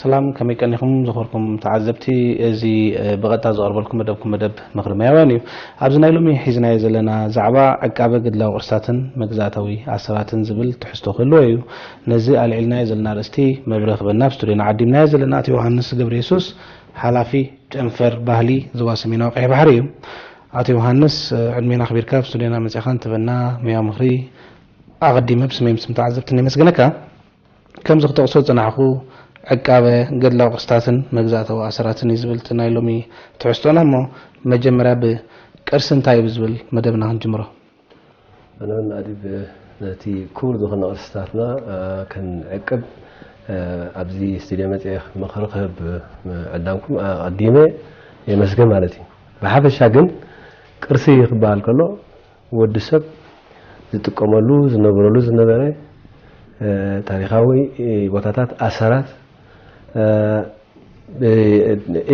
ሰላም፣ ከመይ ቀኒኹም ዝኸበርኩም ተዓዘብቲ? እዚ፣ እ፣ ብቐጥታ ዝቐርበልኩም መደብኩም መደብ ምኽሪ ማያውያን እዩ። ኣብዚ ናይ ሎሚ ሒዝናዮ ዘለና ዛዕባ ዕቃበ ገድላዊ ቅርስታትን መግዛእታዊ ኣሰራትን ዝብል ትሕዝቶ ክህልዎ እዩ። ነዚ ኣልዒልናዮ ዘለና ኣርእስቲ መብርሂ ክበና ኣብ ስቱድዮና ዓዲምናዮ ዘለና ኣቶ ዮሃንስ ገብረየሱስ፣ ሓላፊ ጨንፈር ባህሊ ዞባ ሰሜናዊ ቀይሕ ባሕሪ እዩ። ኣቶ ዮሃንስ፣ እ፣ ዕድሜና ኣኽቢርካ ኣብ ስቱድዮና መጺኻ እንትበና ሙያ ምኽሪ ኣቐዲመ ብስመይ ምስም ተዓዘብትን የመስግነካ። ከምዚ ክጠቕሶ ዝጸናሕኩ፣ ዕቃበ ገድላዊ ቅርስታትን መግዛእታዊ ኣሰራትን እዩ ዝብል እቲ ናይ ሎሚ ትሕዝቶና። እሞ መጀመርያ ብቅርሲ እንታይ እዩ ብዝብል መደብና ክንጅምሮ። ኣነ እውን ኣዲብ ነቲ ክቡር ዝኾነ ቅርስታትና፣ እ፣ ክንዕቅብ፣ እ፣ ኣብዚ ስቱድዮ መጺኤ ምኽሪ ክህብ፣ እ፣ ዕላምኩም ኣቐዲመ የመስግን ማለት እዩ። ብሓፈሻ ግን ቅርሲ ክበሃል ከሎ ወዲ ሰብ ዝጥቀመሉ ዝነብረሉ ዝነበረ፣ እ፣ ታሪኻዊ፣ እ፣ ቦታታት፣ ኣሰራት፣ እ፣ ብ-፣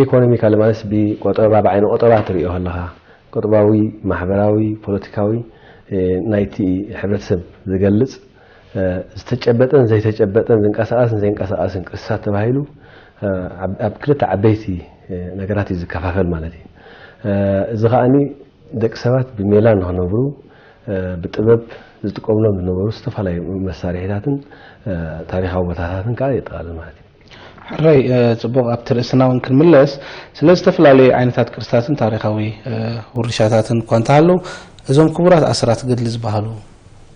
ኢኮኖሚካሊ ማለት ብቆጠባ፣ ብዓይኒ ቆጠባ ትሪኦ ከለኻ፣ ቆጠባዊ፣ ማሕበራዊ፣ ፖለቲካዊ፣ እ፣ ናይቲ ሕብረተሰብ ዝገልጽ፣ እ፣ ዝተጨበጠን ዘይተጨበጠን ዝንቀሳቐስን ዘይንቀሳቐስን ቅርስታት ተባሂሉ፣ እ፣ ኣብ፣ ኣብ ክልተ ዓበይቲ፣ እ፣ ነገራት እዩ ዝከፋፈል ማለት እዩ። እ፣ እዚ ከኣኒ ደቂ ሰባት ብሜላ ንኽነብሩ፣ እ፣ ብጥበብ ዝጥቀምሎም ዝነበሩ ዝተፈላለዩ መሳርሒታትን፣ እ፣ ታሪኻዊ ቦታታትን ከዓ የጠቓልል ማለት እዩ። ሕራይ፣ እ፣ ጽቡቕ፣ ኣብቲ ርእስና እውን ክንምለስ፣ ስለ ዝተፈላለዩ ዓይነታት ቅርስታትን ታሪኻዊ፣ እ፣ ውርሻታትን እኳ እንተሃለዉ፣ እዞም ክቡራት ኣሰራት ገድሊ ዝበሃሉ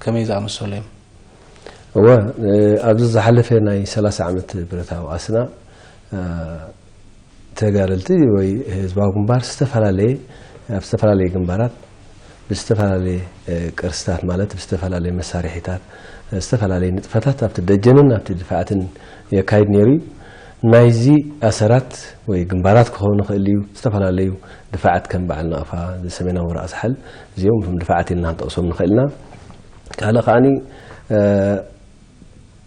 ከመይ ዝኣመሰሉ እዮም? እወ፣ እ፣ ኣብዚ ዝሓለፈ ናይ ሰላሳ ዓመት ብረታዊ ቃልስና፣ እ፣ ተጋደልቲ ወይ ህዝባዊ ግንባር ዝተፈላለየ፣ ኣብ ዝተፈላለየ ግንባራት ብዝተፈላለየ፣ እ፣ ቅርስታት ማለት ብዝተፈላለየ መሳርሒታት፣ እ፣ ዝተፈላለየ ንጥፈታት ኣብቲ ደጀንን ኣብቲ ድፋዓትን የካይድ ነይሩ እዩ። ናይዚ ኣሰራት ወይ ግንባራት ክኸውን ይኽእል እዩ። ዝተፈላለዩ ድፋዓት ከም በዓል ናቕፋ፣ ሰሜናዊ ራእሲ ሓል፣ እዚኦም ከም ድፋዓት ኢልና ክንጠቕሶም ንኽእል ኢና። ካልእ ከዓኒ፣ እ፣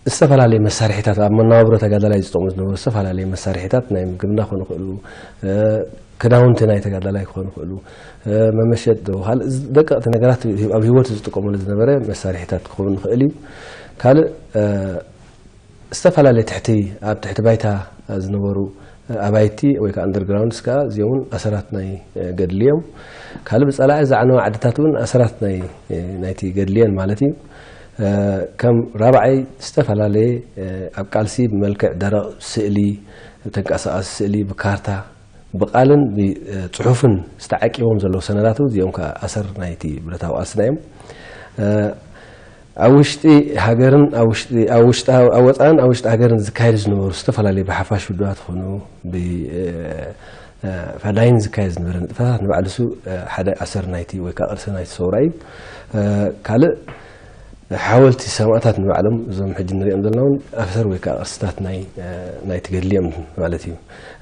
ዝተፈላለየ መሳርሒታት፣ ኣብ መነባብሮ ተጋዳላይ ዝጠቕሙ ዝነበሩ ዝተፈላለየ መሳርሒታት ናይ ምግብና ክኾኑ ይኽእሉ፣ እ፣ ክዳውንቲ ናይ ተጋዳላይ ክኾኑ ይኽእሉ፣ እ፣ መመሸጥ ዶ፣ ካልእ ዝ-፣ ደቀቕቲ ነገራት ኣብ ህይወቱ ዝጥቀመሉ ዝነበረ መሳርሒታት ክኸውን ይኽእል እዩ። ካልእ፣ እ፣ ዝተፈላለየ ትሕቲ፣ ኣብ ትሕቲ ባይታ ዝነበሩ ኣባይቲ ወይ ከዓ ኣንደርግራውንድስ ከዓ እዚኦም እውን ኣሰራት ናይ፣ እ፣ ገድሊ እዮም። ካልእ ብጸላኢ ዝዓነዋ ዓድታት እውን ኣሰራት ናይ፣ እ፣ ናይቲ ገድሊ እየን ማለት እዩ። እ፣ ከም ራብዓይ ዝተፈላለየ፣ እ፣ ኣብ ቃልሲ ብመልክዕ ደረቕ ስእሊ፣ ተንቀሳቓሲ ስእሊ፣ ብካርታ፣ ብቃልን ብ-፣ እ፣ ጽሑፍን ዝተዓቂቦም ዘለዉ ሰነዳት እውን እዚኦም ከዓ ኣሰር ናይቲ ብረታዊ ቃልስና እዮም። እ፣ ኣብ ውሽጢ ሃገርን ኣብ ውሽጢ፣ ኣብ ውሽጢ፣ ኣብ ወጻእን ኣብ ውሽጢ ሃገርን ዝካየዱ ዝነበሩ ዝተፈላለዩ ብሓፋሽ ውድባት ይኹኑ ብ-፣ እ፣ እ፣ ፈዳይን ዝካየድ ዝነበረ ንጥፈታት ንባዕሉ እሱ፣ እ፣ ሓደ ኣሰር ናይቲ ወይ ከዓ ቅርሲ ናይቲ ሰውራ እዩ። እ፣ ካልእ ሓወልቲ ሰማእታት ንባዕሎም እዞም ሕጂ ንሪኦም ዘለና እውን ኣሰር ወይ ከዓ ቅርስታት ናይ፣ እ፣ ናይቲ ገድሊ እዮም ማለት እዩ።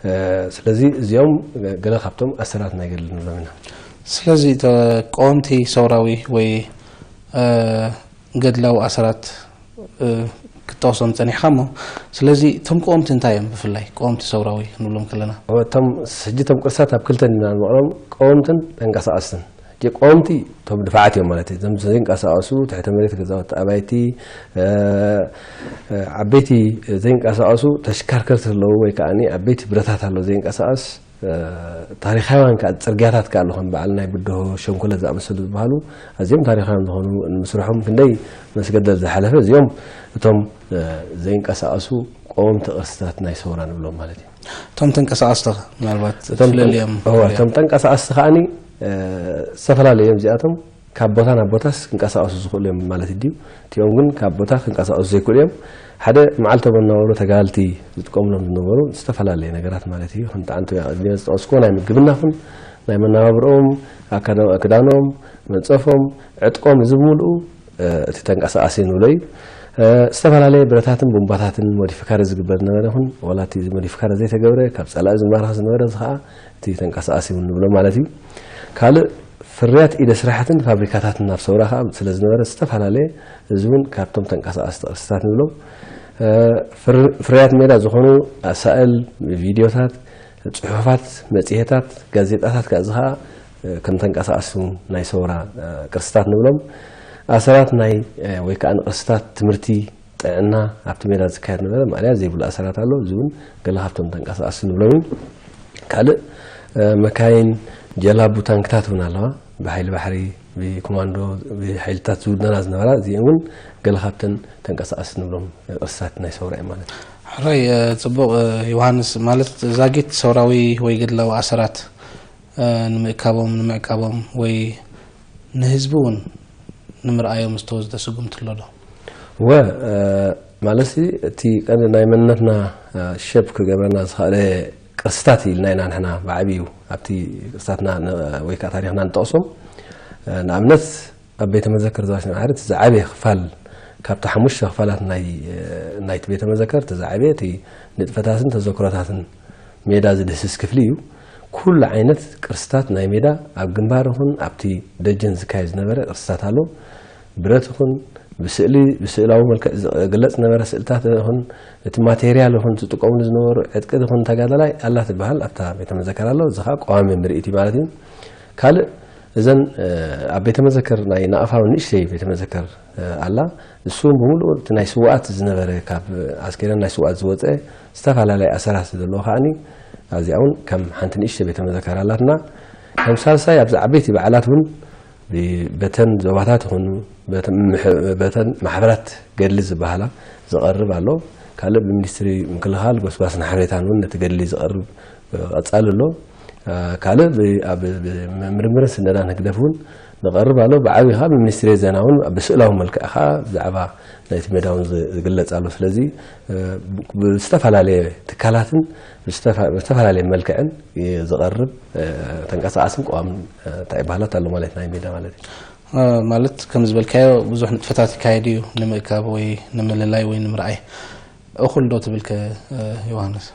እ፣ ስለዚ እዚኦም ገለ ካብቶም ኣሰራት ናይ ገድሊ ንብሎም ኢና። ስለዚ እተ-፣ ቀወምቲ ሰውራዊ ወይ፣ እ፣ ገድላዊ ኣሰራት፣ እ፣ ክትጠቕሶም ጸኒሕካ እሞ፣ ስለዚ እቶም ቀወምቲ እንታይ እዮም? ብፍላይ ቀወምቲ ሰውራዊ ክንብሎም ከለና? እቶም፣ ሕጂ እቶም ቅርሳት ኣብ ክልተ ኢና ንመቕሎም፣ ቀወምትን ተንቀሳቐስትን። ሕጂ ቀወምቲ እቶም ድፋዓት እዮም ማለት እዩ። እዞም ዘይንቀሳቐሱ ትሕተ መሬት ገዛውቲ ኣባይቲ፣ እ፣ እ፣ ዓበይቲ ዘይንቀሳቐሱ ተሽከርከርቲ ኣለዉ ወይ ከዓኒ ዓበይቲ ብረታት ኣለዉ ዘይንቀሳቐስ፣ እ፣ ታሪኻውያን ከኣ ጽርግያታት ከኣ ኣለኹም በዓል ናይ ብድሆ፣ ሸንኮለት ዝኣመሰሉ ዝበሃሉ ኣዝዮም ታሪኻውያን ዝኾኑ ንምስርሖም ክንደይ መስገደል ዝሓለፈ እዚኦም እቶም፣ እ፣ ዘይንቀሳቐሱ ቀወምቲ ቅርስታት ናይ ሰውራ ንብሎም ማለት እዩ። እቶም ተንቀሳቐስቲ ኸ ምናልባት እቶም ተን-፣ ፍለልዮም እወ፣ እቶም ተንቀሳቐስቲ ከኣኒ፣ እ፣ ዝተፈላለዩ እዮም እዚኣቶም። ካብ ቦታ ናብ ቦታስ ክንቀሳቐሱ ዝኽእሉ እዮም ማለት ድዩ? እቲኦም ግን ካብ ቦታ ክንቀሳቐሱ ዘይክእሉ እዮም። ሓደ መዓልታዊ መነባብሮ ተጋደልቲ ዝጥቀምሎም ዝነበሩ ዝተፈላለየ ነገራት ማለት እዩ። ከምቲ ኣንቱ ቅድሚ ዝጠቐስኩዎ ናይ ምግብና ኹን ናይ መነባብሮኦም፣ ኣካዳሚ-፣ ክዳኖም፣ መንጸፎም፣ ዕጥቆም፣ እዚ ብምልኡ፣ እ፣ እቲ ተንቀሳቓሲ ንብሎ እዩ። እ፣ ዝተፈላለየ ብረታትን ቡምባታትን ሞዲፊካሪ ዝግበር ዝነበረ ይኹን፣ ዋላ እቲ ሞዲፊካሪ ዘይተገብረ፣ ካብ ጸላኢ ዝማረኽ ዝነበረ፣ እዚ ኸኣ እቲ ተንቀሳቓሲ እውን ንብሎ ማለት እዩ። ካልእ ፍርያት ኢደ ስራሕትን ፋብሪካታትን ኣብ ሰውራ ኸኣ ስለ ዝነበረ ዝተፈላለየ፣ እዚ እውን ካብቶም ተንቀሳቐስቲ ቅርስታት ንብሎም። እ፣ ፍር-፣ ፍርያት ሜዳ ዝኾኑ ኣሳእል፣ ቪድዮታት፣ ጽሑፋት፣ መጽሔታት፣ ጋዜጣታት ከኣ እዚ ኸኣ፣ እ፣ ከም ተንቀሳቐስቲ እውን ናይ ሰውራ፣ እ፣ ቅርስታት ንብሎም። ኣሰራት ናይ፣ እ፣ ወይ ከኣ ንቅርስታት ትምህርቲ፣ ጥዕና ኣብቲ ሜዳ ዝካየድ ነበረ። ማእለያ ዘይብሉ ኣሰራት ኣሎ። እዚ እውን ገለ ካብቶም ተንቀሳቐሲ ንብሎም እዩ። ካልእ መካይን፣ ጀላቡ፣ ታንክታት እውን ኣለዋ። ብሓይሊ ባሕሪ፣ ብኮማንዶ፣ ብሓይልታት ዝውድና ዝነበራ፣ እዚኦም እውን ገለ ካብተን ተንቀሳቐሲ ንብሎም ቅርስታት ናይ ሰውራ እዮም ማለት እዩ። ሕራይ። ፅቡቕ። ዮሃንስ፣ ማለት ዛጊት ሰውራዊ ወይ ገድላዊ ኣሰራት ንምእካቦም፣ ንምዕቃቦም ወይ ንህዝቢ እውን ንምርኣዮም ዝተወስደ ስጉምቲ ኣሎ ዶ? እወ፣ ማለት እቲ ቀንዲ ናይ መንነትና ሸፕ ክገብረና ዝኽእለ ቅርስታት ኢልና ኢና ንሕና ብዓብዩ ኣብቲ ቅርስታትና ወይ ከዓ ታሪክና ንጠቕሶም። ንኣብነት ኣብ ቤተ መዘክር ዘዋሽ ንዓሪ እቲ ዝዓበየ ክፋል ካብቲ ሓሙሽተ ክፋላት ናይ ናይቲ ቤተ መዘክር እቲ ዝዓበየ እቲ ንጥፈታትን ተዘክሮታትን ሜዳ ዝድህስስ ክፍሊ እዩ። ኩሉ ዓይነት ቅርስታት ናይ ሜዳ ኣብ ግንባር ይኹን ኣብቲ ደጀን ዝካየድ ዝነበረ ቅርስታት ኣሎ። ብረት ይኹን ብስእሊ ብስእላዊ መልክዕ ዝግለጽ ዝነበረ ስእልታት ይኹን እቲ ማቴሪያል ይኹን ዝጥቀምሉ ዝነበሩ ዕጥቂ ይኹን ተጋዳላይ ኣላ ትበሃል ኣብታ ቤተ መዘከር ኣሎ። እዚ ከዓ ቀዋሚ ምርኢት እዩ ማለት እዩ። ካልእ እዘን ኣብ ቤተ መዘከር ናይ ናቕፋዊ ንእሽተይ ቤተ መዘከር ኣላ። እሱ እውን ብምሉእ እቲ ናይ ስውኣት ዝነበረ ካብ ኣስከሬን ናይ ስውኣት ዝወፀ ዝተፈላለየ ኣሰራት ዘለዎ ከዓኒ ኣብዚኣ እውን ከም ሓንቲ ንእሽተይ ቤተ መዘከር ኣላትና። ከም ሳልሳይ ኣብዚ ዓበይቲ በዓላት እውን በተን ዞባታት ይኹኑ በተን ማሕበራት ገድሊ ዝበሃላ ዝቐርብ ኣሎ። ካልእ ብሚኒስትሪ ምክልኻል ጎስጓስን ሓበሬታን እውን ነቲ ገድሊ ዝቐርብ ቀጻሊ ኣሎ። ካልእ ኣብ ምርምርን ስነዳን ህግደፍ እውን ዝቐርብ ኣሎ። ብዓብዪ ከዓ ብሚኒስትሪ ዜና እውን ብስእላዊ መልክዕ ከዓ ብዛዕባ ናይቲ ሜዳ እውን ዝግለጽ ኣሎ። ስለዚ ብዝተፈላለየ ትካላትን ብዝተፈላለየ መልክዕን ዝቐርብ ተንቀሳቓስን ቀዋምን እንታይ ይበሃላት ኣሎ ማለት ናይ ሜዳ ማለት እዩ። ማለት ከም ዝበልካዮ ብዙሕ ንጥፈታት ይካየድ እዩ ንምእካብ ወይ ንምልላይ ወይ ንምርኣይ። እኹል ዶ ትብል ከ ዮሃንስ?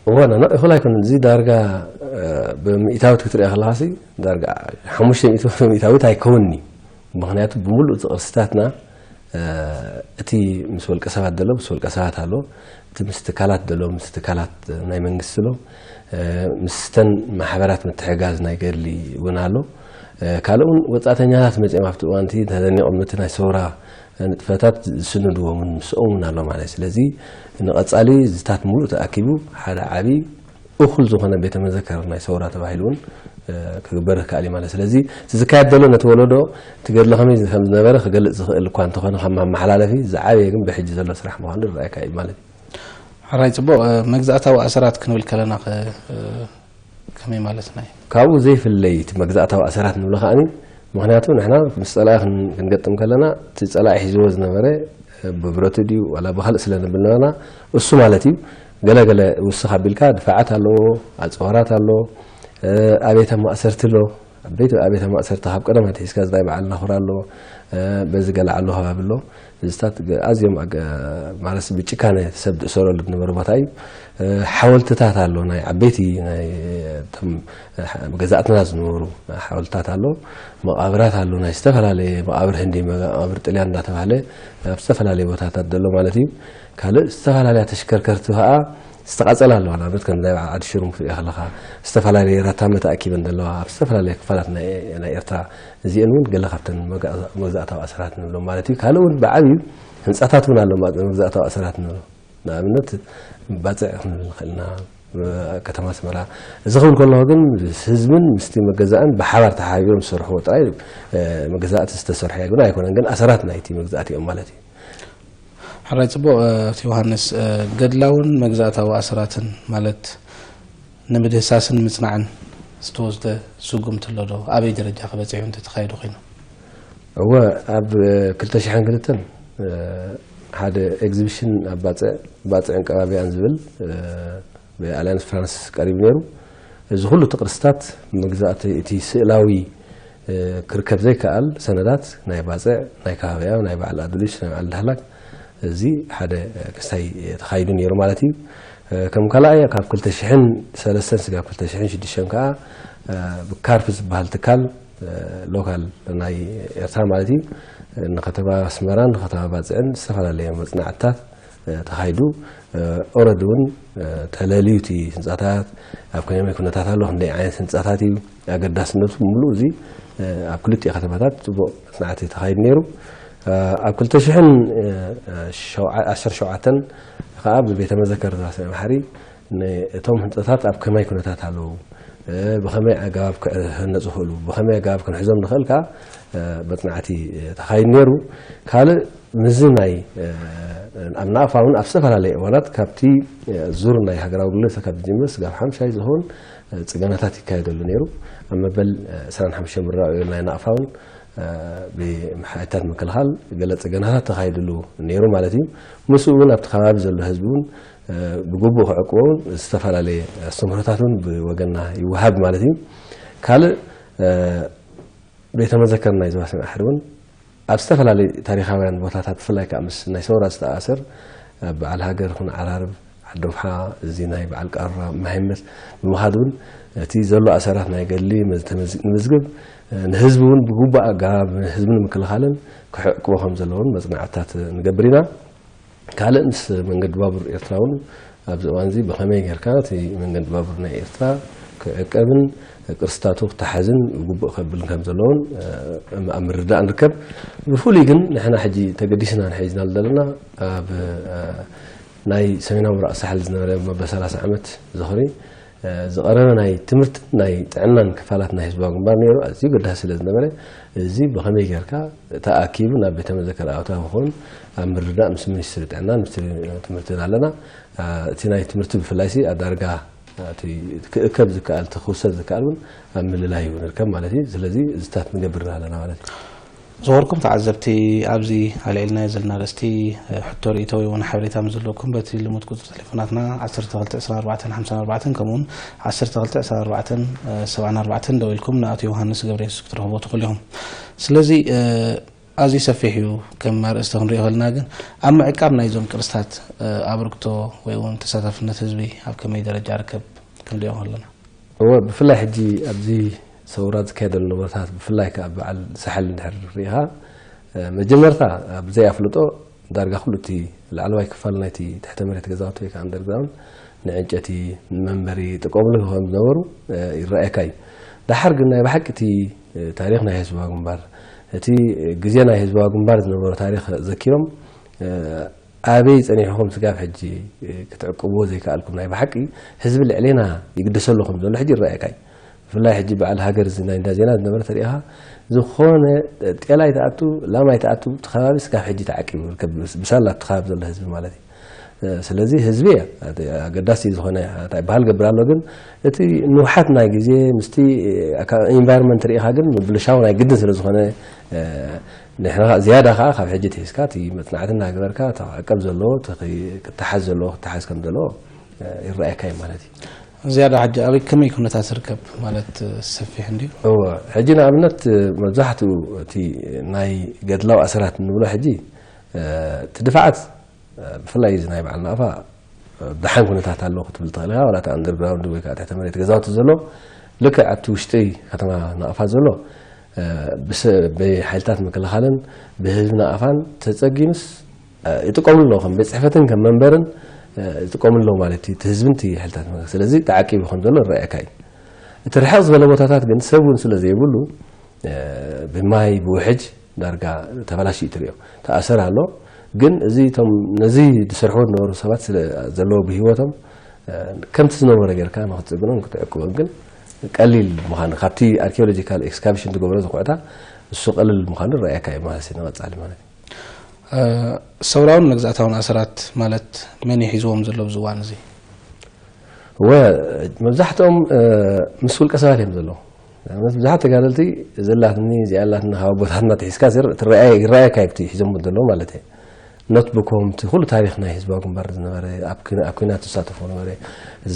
እወ፣ እኹል ኣይኮነን። እዚ ዳርጋ ብምእታዊት ክትሪኦ ከለኻሲ ዳርጋ ሓሙሽተ ሚእቲ ብምእታዊት ኣይከውንኒ። ምክንያቱ ብምሉእ እቲ ቅርስታትና እቲ ምስ ወልቀ ሰባት ዘሎ ምስ ወልቀ ሰባት ኣሎ፣ እቲ ምስ ትካላት ዘሎ ምስ ትካላት ናይ መንግስቲ ኣሎ፣ ምስተን ማሕበራት ምትሕጋዝ ናይ ገድሊ እውን ኣሎ። ካልእ እውን ወፃእተኛታት መፅኦም ኣብቲ እዋንቲ ተደኒቖም ነቲ ናይ ሰውራ ንጥፈታት ዝስንድዎ እውን ምስኦም እውን ኣሎ ማለት እዩ። ስለዚ ንቐፃሊ ዝታት ሙሉእ ተኣኪቡ ሓደ ዓብዪ እኹል ዝኾነ ቤተ መዘከር ናይ ሰውራ ተባሂሉ እውን ክግበር ይከኣል እዩ ማለት። ስለዚ እቲ ዝካየድ ዘሎ ነቲ ወለዶ እቲ ገድሊ ከመይ ከም ዝነበረ ክገልፅ ዝኽእል እኳ እንተኾነ ከም ማመሓላለፊ ዝዓበየ ግን ብሕጂ ዘሎ ስራሕ ምዃኑ ዝረኣየካ እዩ ማለት እዩ። ሕራይ ፅቡቕ። መግዛእታዊ ኣሰራት ክንብል ከለና ከ ከመይ ማለትና እዩ? ካብኡ ዘይፍለይ እቲ መግዛእታዊ ኣሰራት ንብሎ ከዓኒ ምኽንያቱ ንሕና ምስ ፀላኢ ክንገጥም ከለና እቲ ፀላኢ ሒዝዎ ዝነበረ ብብረቱ ድዩ ዋላ ብካልእ ስለ ንብለና እሱ ማለት እዩ። ገለገለ ውስኽ ኣቢልካ ድፋዓት ኣለዎ፣ ኣፀዋራት ኣሎ፣ ኣብያተ ማእሰርቲ ኣሎ። ዓበይቲ ኣብያተ ማእሰርቲ ካብ ቀደም ኣትሒዝካ ዝታይ በዓል ናኹራ ኣሎ፣ በዚ ገለ ዓሎ ከባቢ ኣሎ። እዚታት ኣዝዮም ማለት ብጭካነ ሰብ ዝእሰረሉ ዝነበረ ቦታ እዩ። ሓወልትታት ኣሎ፣ ናይ ዓበይቲ ገዛእትና ዝነበሩ ሓወልትታት ኣሎ። መቓብራት ኣሎ፣ ናይ ዝተፈላለየ መቓብር ህንዲ፣ መቓብር ጥልያን እንዳተባሃለ ኣብ ዝተፈላለየ ቦታታት ዘሎ ማለት እዩ። ካልእ ዝተፈላለያ ተሽከርከርቲ ከዓ ዝተቓፀላ ኣለዋ። ንኣብነት ከም ናይ ዓዲ ሽሩም ክትሪኦ ከለኻ ዝተፈላለየ ራታመ ተኣኪበን ዘለዋ ኣብ ዝተፈላለየ ክፋላት ናይ ኤርትራ እዚአን እውን ገለ ካብተን መግዛእታዊ ኣሰራት ንብሎም ማለት እዩ። ካልእ እውን ብዓብዩ ህንፃታት እውን ኣሎ መግዛእታዊ ኣሰራት ንብሎ። ንኣብነት ባፅዕ ክንብል ንኽእል ኢና፣ ከተማ ኣስመራ። እዚ ክብል ከለኹ ግን ምስ ህዝብን ምስቲ መገዛእን ብሓባር ተሓቢሮም ዝሰርሕዎ ጥራይ መገዛእቲ ዝተሰርሐ ግን ኣይኮነን፣ ግን ኣሰራት ናይቲ መግዛእቲ እዮም ማለት እዩ። ሕራይ ፅቡቕ። ዮሃንስ፣ ገድላውን መግዛእታዊ ኣሰራትን ማለት ንምድህሳስን ምጽናዕን ዝተወስደ ስጉምቲ ኣሎ ዶ? ኣበይ ደረጃ ከ በጺሑ እንተተኻይዱ ኮይኑ? እወ፣ ኣብ ክልተ ሽሕን ክልተን ሓደ ኤግዚቢሽን ኣብ ባጽዕ ባጽዕን ከባቢኣን ዝብል ብኣልያንስ ፍራንስ ቀሪቡ ነይሩ። እዚ ኩሉ እቲ ቅርስታት መግዛእቲ እቲ ስእላዊ ክርከብ ዘይከኣል ሰነዳት ናይ ባጽዕ ናይ ከባቢኣ ናይ በዓል ኣዱሊሽ ናይ በዓል ዳህላክ እዚ ሓደ ክስታይ ተኻይዱ ነይሩ ማለት እዩ። ከም ካልኣይ ካብ ክልተ ሽሕን ሰለስተን ስጋብ ክልተ ሽሕን ሽዱሽተን ከዓ ብካርፕ ዝበሃል ትካል ሎካል ናይ ኤርትራ ማለት እዩ ንከተማ ኣስመራን ንከተማ ባጽዕን ዝተፈላለየ መጽናዕትታት ተኻይዱ። ኦረዲ እውን ተለልዩ እቲ ህንፃታት ኣብ ከመይ ኩነታት ኣሎ ክንደይ ዓይነት ህንፃታት እዩ ኣገዳስነቱ ምሉእ እዚ ኣብ ክልቲኡ ከተማታት ፅቡቕ መፅናዕቲ ተኻይዱ ነይሩ። ኣብ ክልተ ሽሕን ዓሰርተ ሸውዓተን ከዓ ብቤተ መዘከር ዘባስመ ባሕሪ እቶም ህንፀታት ኣብ ከመይ ኩነታት ኣለዉ፣ ብኸመይ ኣገባብ ክህነፁ ይኽእሉ፣ ብኸመይ ኣገባብ ክንሕዞም ንኽእል ከዓ መፅናዕቲ ተኻይዱ ነይሩ። ካልእ ምስዚ ናይ ኣብ ናቕፋ እውን ኣብ ዝተፈላለየ እዋናት ካብቲ ዙር ናይ ሃገራዊ ኣገልግሎት ካብ ዝጅምር ስጋብ ሓምሻይ ዝኸውን ፅገናታት ይካየደሉ ነይሩ። ኣብ መበል ዕስራን ሓሙሽተን ብራእዮ ናይ ናቕፋ እውን ብሓይልታት ምክልኻል ገለ ፅገናታት ተኻይድሉ ነይሩ ማለት እዩ። ምስኡ እውን ኣብቲ ከባቢ ዘሎ ህዝቢ እውን ብግቡእ ክዕቅቦ እውን ዝተፈላለየ ኣስተምህሮታት እውን ብወገንና ይወሃብ ማለት እዩ። ካልእ ቤተ መዘከር ናይ ዘባስመ ባሕሪ እውን ኣብ ዝተፈላለዩ ታሪኻውያን ቦታታት ብፍላይ ከዓ ምስ ናይ ሰውራ ዝተኣሳሰር በዓል ሃገር ይኹን ዓራርብ ዓዲ ውሓ እዚ ናይ በዓል ቃራ ማይመት ብምኻድ እውን እቲ ዘሎ ኣሰራት ናይ ገድሊ ንምዝግብ ንህዝቢ እውን ብግቡእ ኣገባብ ህዝቢ ንምክልኻልን ክዕቅቦ ከም ዘለዎን መፅናዕትታት ንገብር ኢና። ካልእ ምስ መንገዲ ባቡር ኤርትራ እውን ኣብዚ እዋን እዚ ብኸመይ ጌርካ እቲ መንገዲ ባቡር ናይ ኤርትራ ክዕቀብን ቅርስታቱ ክተሓዝን ግቡእ ከብል ከም ዘለውን ኣብ ምርዳእ ንርከብ። ብፍሉይ ግን ንሕና ሕጂ ተገዲስና ንሒዝና ዘለና ኣብ ናይ ሰሜናዊ ምብራቕ ሳሕል ዝነበረ መበል ሰላሳ ዓመት ዝኽሪ ዝቐረበ ናይ ትምህርትን ናይ ጥዕናን ክፋላት ናይ ህዝባዊ ግንባር ነይሩ ኣዝዩ ገዳሲ ስለ ዝነበረ እዚ ብኸመይ ጌርካ ተኣኪቡ ናብ ቤተ መዘከር ኣእታዊ ክኸውን ኣብ ምርዳእ ምስ ሚኒስትሪ ጥዕናን ሚኒስትሪ ትምህርትን ኣለና። እቲ ናይ ትምህርቲ ብፍላይ ሲ ኣብ ዳርጋ እቲ ክእከብ ዝከኣል እቲ ክውሰድ ዝከኣል እውን ኣብ ምልላይ እዩ ንርከብ ማለት እዩ። ስለዚ እዚታት ንገብር ኣለና ማለት እዩ። ዝኸበርኩም ተዓዘብቲ፣ ኣብዚ ኣልዒልናዮ ዘለና ኣርእስቲ ሕቶ ርእይቶ ወይ እውን ሓበሬታ ምስ ዘለኩም በቲ ልሙድ ቁፅሪ ቴሌፎናትና ዓሰርተ ክልተ ዕስራን ኣርባዕተን ሓምሳን ኣርባዕተን ከምኡ እውን ዓሰርተ ክልተ ዕስራን ኣርባዕተን ሰብዓን ኣርባዕተን ደዊልኩም ንኣቶ ዮሃንስ ገብረየሱስ ክትረኽብዎ ትኽእሉ ኢኹም። ስለዚ ኣዝዩ ሰፊሕ እዩ። ከም ኣርእስቲ ክንሪኦ ከለና ግን ኣብ ምዕቃብ ናይዞም ቅርስታት ኣበርክቶ ወይ እውን ተሳታፍነት ህዝቢ ኣብ ከመይ ደረጃ ይርከብ ክንሪኦ ከለና? እወ፣ ብፍላይ ሕጂ ኣብዚ ሰውራ ዝካየደሉ ንብረታት ብፍላይ ከዓ በዓል ሳሕል እንድሕር ርኢኻ መጀመርታ ብዘይ ኣፍልጦ ዳርጋ ኩሉ እቲ ላዕለዋይ ክፋል ናይቲ ትሕተ መሬት ገዛውቲ ወይ ከዓ ኣንደርግራውንድ ንዕንጨቲ ንመንበሪ ይጥቀምሉ ከም ዝነበሩ ይረኣየካ እዩ። ደሓር ግን ናይ ብሓቂ እቲ ታሪኽ ናይ ህዝባዊ ግንባር እቲ ግዜ ናይ ህዝባዊ ግንባር ዝነበሮ ታሪኽ ዘኪሮም ኣበይ ጸኒሕኹም ስጋብ ሕጂ ክትዕቅብዎ ዘይከኣልኩም ናይ ብሓቂ ህዝቢ ልዕሌና ይግደሰሉ ከም ዘሎ ሕጂ ይረኣየካ እዩ። ብፍላይ ሕጂ በዓል ሃገር እዚ ናይ እንዳ ዜና ዝነበረ ተሪኢኻ ዝኾነ ጤል ኣይትኣቱ ላም ኣይትኣቱ እቲ ከባቢ ስጋብ ሕጂ ተዓቂቡ ይርከብ። ብሳላ እቲ ከባቢ ዘሎ ህዝቢ ማለት እዩ። ስለዚ ህዝቢ ኣገዳሲ ዝኾነ እንታይ በሃል ገብር ኣሎ ግን እቲ ንውሓት ናይ ግዜ ምስቲ ኢንቫይሮንመንት ርኢኻ ግን ምብልሻው ናይ ግድን ስለ ዝኾነ ንሕና ዝያዳ ከዓ ካብ ሕጂ ትሒዝካ እቲ መፅናዕቲ እናገበርካ እቲ ክዕቀብ ዘለዎ እቲ ክተሓዝ ዘለዎ ክተሓዝ ከም ዘለዎ ይረኣየካ እዩ ማለት እዩ። ዝያዳ ሕጂ ኣበይ ከመይ ኩነታት ዝርከብ ማለት ሰፊሕ እንድዩ? እወ ሕጂ ንኣብነት መብዛሕትኡ እቲ ናይ ገድላዊ ኣሰራት እንብሎ ሕጂ እቲ ድፋዓት ብፍላይ እዚ ናይ በዓል ናቕፋ ደሓን ኩነታት ኣለዎ ክትብል ትኽእል ኢኻ። ዋላ እቲ ኣንደርግራውንድ ወይ ከዓ ትሕተ መሬት ገዛውቲ ዘሎ ልክዕ ኣብቲ ውሽጢ ከተማ ናቕፋ ዘሎ ብሓይልታት ምክልኻልን ብህዝቢ ናቕፋን ተፀጊኑስ ይጥቀምሉ ኣለዉ ከም ቤት ፅሕፈትን ከም መንበርን ይጥቀምሉ ኣለዉ ማለት እዩ። እቲ ህዝብን እቲ ሓይልታት ምክልኻል ስለዚ ተዓቂቡ ከም ዘሎ ይረኣየካ እዩ። እቲ ርሕቕ ዝበለ ቦታታት ግን ሰብ እውን ስለ ዘይብሉ ብማይ ብውሕጅ ዳርጋ ተበላሽዩ ትሪኦ ተኣሰር ኣሎ። ግን እዚ እቶም ነዚ ዝሰርሕዎ ዝነበሩ ሰባት ስለ ዘለዎ ብህይወቶም ከምቲ ዝነበረ ጌርካ ንክትፅግኖም ክትዕቅቦም ግን ቀሊል ምዃኑ ካብቲ ኣርኪኦሎጂካል ኤክስካቬሽን ዝገብሮ ዝኩዕታ እሱ ቀልል ምዃኑ ረኣየካ እዩ ማለት እዩ። ንቐፃሊ ማለት እዩ። ሰውራውን መግዛእታውን ኣሰራት ማለት መን እዩ ሒዝዎም ዘሎ ኣብዚ እዋን እዚ? ወ መብዛሕትኦም ምስ ውልቀ ሰባት እዮም ዘለዉ። ንኣብነት ብዙሓት ተጋደልቲ ዘላትኒ እዚኣ ኣላትኒ ካብ ኣቦታትና ትሒዝካ ይረኣየካ ይብቲ ሒዞሞ ዘለዉ ማለት እየ። ኖትቡኮም እቲ ኩሉ ታሪኽ ናይ ህዝባዊ ግንባር ዝነበረ ኣብ ኩናት ዝሳተፎ ነበረ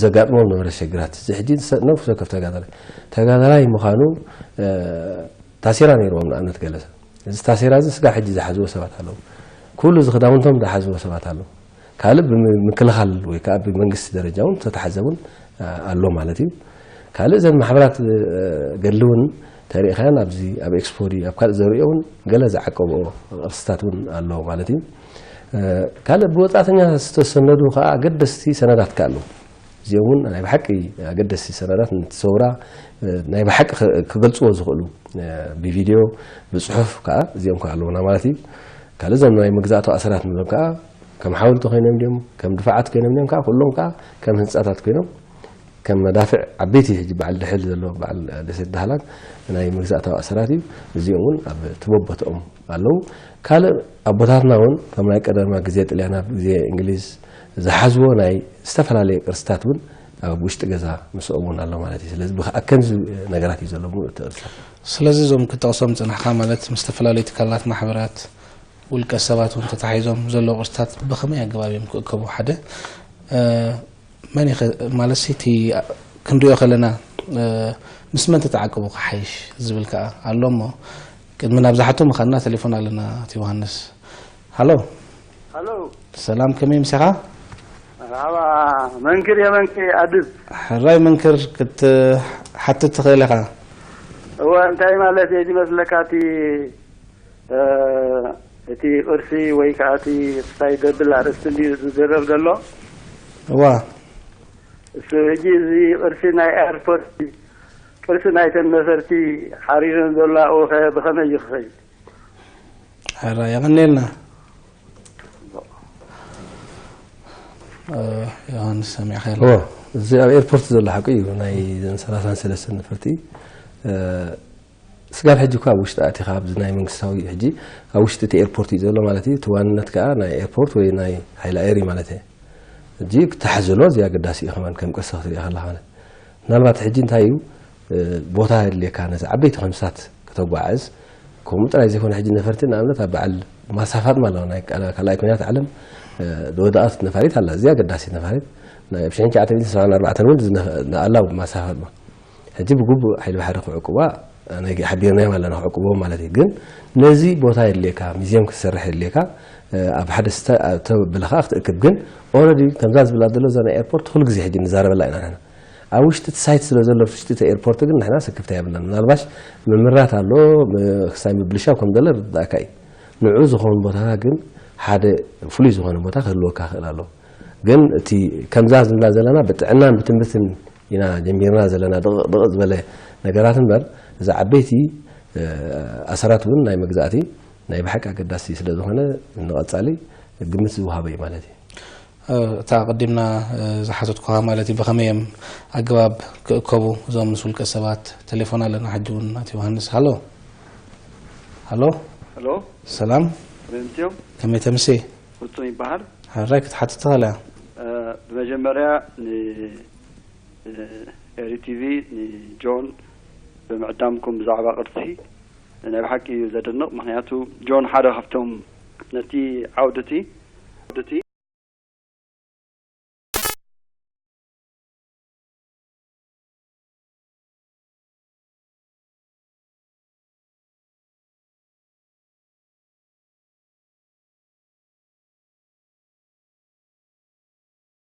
ዘጋጥሞም ነበረ ሽግራት እዚ ሕጂ ነፍሲ ወከፍ ተጋዳላይ ተጋዳላይ ምዃኑ ታሴራ ነይርዎም ንኣብነት ገለ ሰብ እዚ ታሴራ እዚ ስጋብ ሕጂ ዝሓዝዎ ሰባት ኣለዉ። ኩሉ እዚ ክዳውንቶም ዝሓዝዎ ሰባት ኣለዉ። ካልእ ብምክልኻል ወይ ከዓ ብመንግስቲ ደረጃ እውን ዝተተሓዘ እውን ኣሎ ማለት እዩ። ካልእ እዘን ማሕበራት ገድሊ እውን ተሪእኻያን ኣብዚ ኣብ ኤክስፖ ድዩ ኣብ ካልእ ዘርእዮ እውን ገለ ዝዓቀብኦ ቅርስታት እውን ኣሎ ማለት እዩ። ካልእ ብወፃእተኛ ዝተሰነዱ ከዓ ኣገደስቲ ሰነዳት ከዓ ኣለዉ። እዚኦም እውን ናይ ብሓቂ ኣገደስቲ ሰነዳት ነቲ ሰውራ ናይ ብሓቂ ክገልፅዎ ዝኽእሉ ብቪድዮ ብፅሑፍ ከዓ እዚኦም ከዓ ኣለዉና ማለት እዩ። ካልእ እዞም ናይ መግዛእታዊ ኣሰራት ንብሎም ከዓ ከም ሓወልቲ ኮይኖም ድዮም፣ ከም ድፋዓት ኮይኖም ድዮም ከዓ፣ ኩሎም ከዓ ከም ህንፃታት ኮይኖም፣ ከም መዳፍዕ ዓበይቲ፣ ሕጂ በዓል ድሕል ዘሎ፣ በዓል ደሴት ዳህላክ ናይ መግዛእታዊ ኣሰራት እዩ። እዚኦም እውን ኣብ ትቦቦትኦም ኣለዉ። ካልእ ኣቦታትና እውን ከም ናይ ቀደማ ግዜ ጥልያን፣ ኣብ ግዜ እንግሊዝ ዝሓዝዎ ናይ ዝተፈላለየ ቅርስታት እውን ኣብ ውሽጢ ገዛ ምስኦም እውን ኣሎ ማለት እዩ። ስለዚ ብከ-፣ ኣብ ከምዚ ነገራት እዩ ዘሎ ምሉእ እቲ ቅርሲ። ስለዚ እዞም ክጠቕሶም ዝጸናሕካ፣ ማለት ምስ ዝተፈላለዩ ትካላት፣ ማሕበራት፣ ውልቀ ሰባት እውን ተታሒዞም ዘለዉ ቅርስታት ብኸመይ ኣገባብ እዮም ክእከቡ? ሓደ፣ እ፣ መን ይኸ-፣ ማለት እቲ ክንሪኦ ከለና፣ እ፣ ምስ መን ተተዓቅቡ ክሓይሽ ዝብል ከኣ ኣሎ እሞ፣ ቅድሚ ናብዛ ሕቶ ምኻድና ቴሌፎን ኣለና። ኣቶ ዮሃንስ፣ ሃሎ። ሃሎ። ሰላም፣ ከመይ ምሲኻ? መርሓባ። መንክር የመንክ ኣድብ። ሕራይ መንክር ክትሓትት ትኽእል ኢኻ። እወ፣ እንታይ ማለት እዩ ዝመስለካ እቲ፣ እ፣ እቲ ቅርሲ ወይ ከዓ እቲ ክሳይ ደብል ኣርእስቲ እንድዩ ዝዝረብ ዘሎ? እዋ። እሱ ሕጂ እዚ ቅርሲ ናይ ኤርፖርት፣ ቅርሲ ናይተን ነፈርቲ ሓሪረን ዘሎ ኣብኡ ኸ ብኸመይ እዩ ክኸይድ? ሕራይ የቐንየልና። እ፣ ዮሃንስ ሰሚዕካ የለ? እዎ፣ እዚ ኣብ ኤርፖርት ዘሎ ሓቂ እዩ። ናይ ዘን ሰላሳን ሰለስተን ነፈርቲ፣ እ፣ ስጋብ ሕጂ እኳ ኣብ ውሽጢ ኣቲኻ ኣብዚ ናይ መንግስታዊ ሕጂ ኣብ ውሽጢ እቲ ኤርፖርት እዩ ዘሎ ማለት እዩ። እቲ ዋንነት ከኣ ናይ ኤርፖርት ወይ ናይ ሓይሊ ኣየር እዩ ማለት እዩ። ሕጂ ክተሓዝሎ እዚ ኣገዳሲ እዩ ከማን ከም ቅርሲ ክትሪኦ ከለኻ ማለት። ምናልባት ሕጂ እንታይ እዩ፣ እ፣ ቦታ የድልየካ ነዚ ዓበይቲ ከምስታት ከተጓዓዝ። ከምኡ ጥራይ ዘይኮነ ሕጂ ነፈርቲ ንኣብነት ኣብ በዓል ማሳ ፋጥማ ኣለዋ ናይ ካል-፣ ካልኣይ ኩናት ዓለም፣ እ፣ ዝወደቐት ነፋሪት ኣላ። እዚኣ ኣገዳሲት ነፋሪት ናይ ብ ሽሕን ትሽዓተ ሚእትን ሰብዓን ኣርባዕተን እውን ዝነ-፣ ኣላ ማሳ ፋጥማ። ሕጂ ብግቡእ ሓይሊ ባሕሪ ክዕቅቧ፣ ናይ ሓቢርናዮም ኣለና ክዕቅብዎም ማለት እዩ። ግን ነዚ ቦታ የድልየካ፣ ሚዝየም ክትሰርሕ የድልየካ፣ እ፣ ኣብ ሓደ ስተ-፣ ኣብ ተበብለ ከዓ ክትእክብ። ግን ኦረዲ ከምዛ ዝብላ ዘሎ እዛ ናይ ኤርፖርት ኩሉ ግዜ ሕጂ ንዛረበላ ኢና ንሕና። ኣብ ውሽጢ እቲ ሳይት ስለ ዘሎ፣ ውሽጢ እቲ ኤርፖርት ግን ንሕና ስክፍታ የብልናን። ምናልባሽ ምምራት ኣሎ፣ ም-፣ ክሳይ ምብልሻው ከም ዘሎ ይርዳእካ እዩ። ንዑ ዝኾኑ ቦታታት ግን ሓደ ፍሉይ ዝኾነ ቦታ ክህልወካ ክእል ኣሎ። ግን እቲ ከምዛ ዝብላ ዘለና ብጥዕናን ብትምህርትን ኢና ጀሚርና ዘለና፣ ድቕቕ ድቕቕ ዝበለ ነገራት እምበር፣ እዚ ዓበይቲ፣ እ፣ ኣሰራት እውን ናይ መግዛእቲ ናይ ብሓቂ ኣገዳሲ ስለ ዝኾነ፣ ንቐጻሊ ግምት ዝወሃቦ እዩ ማለት እዩ። እ፣ እታ ኣቐዲምና፣ እ፣ ዝሓተትኩኻ ማለት እዩ፣ ብኸመይ እዮም ኣገባብ ክእከቡ እዞም ምስ ውልቀ ሰባት? ቴሌፎን ኣለና ሕጂ እውን፣ ኣቶ ዮሃንስ። ሃሎ። ሃሎ። ሃሎ። ሰላም። ከመይ ኣምስዮም? ከመይ ተምሲ? ፍጹም ይበሃል። ሕራይ ክትሓትት ትኽእል እያ። እ፣ ብመጀመርያ ን-፣ እ፣ ኤሪ ቲቪ ንጆን ብምዕዳምኩም ብዛዕባ ቅርሲ ናይ ብሓቂ እዩ ዘደንቕ። ምኽንያቱ ጆን ሓደ ካብቶም ነቲ ዓውዲ እቲ፣ ዓውዲ እቲ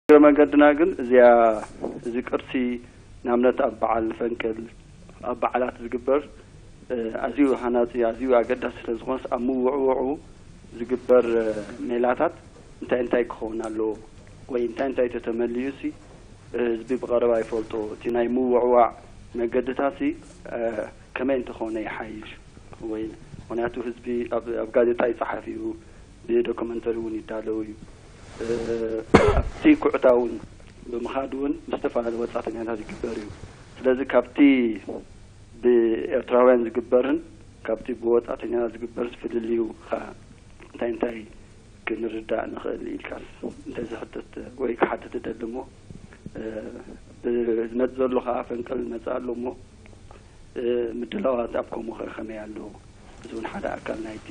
እግረ መንገድና ግን እዚኣ፣ እዚ ቅርሲ ንኣብነት ኣብ በዓል ፈንቅል፣ ኣብ በዓላት ዝግበር፣ እ፣ ኣዝዩ ሃናጺ፣ ኣዝዩ ኣገዳሲ ስለ ዝኾነስ ኣብ ምውዕውዑ ዝግበር፣ እ፣ ሜላታት እንታይ እንታይ ክኸውን ኣለዎ ወይ እንታይ እንታይ ተተመልዩሲ፣ እ፣ ህዝቢ ብቐረባ ይፈልጦ። እቲ ናይ ምውዕዋዕ መገድታትሲ፣ እ፣ ከመይ እንተኾነ ይሓይሽ ወይ፣ ምኽንያቱ ህዝቢ ኣብ፣ ኣብ ጋዜጣ ይጸሓፍ እዩ፣ ብዶክመንተሪ እውን ይዳለው እዩ። እ፣ ኣብቲ ኩዕታ እውን ብምኻድ እውን ምስ ዝተፈላለዩ ወጻእተኛታት ይግበር እዩ። ስለዚ ካብቲ ብኤርትራውያን ዝግበርን ካብቲ ብወጻእተኛታት ዝግበርስ ፍልልዩ ኸ እንታይ እንታይ ክንርዳእ ንኽእል ኢልካስ እንተዝሕተት ወይ ክሓትት እደሊ እሞ፣ እ፣ ብዝመጽእ ዘሎ ኸዓ ፈንቅል ይመጽእ ኣሎ እሞ፣ እ፣ ምድላዋት ኣብ ከምኡ ኸ ከመይ ኣሎ? እዚ እውን ሓደ ኣካል ናይቲ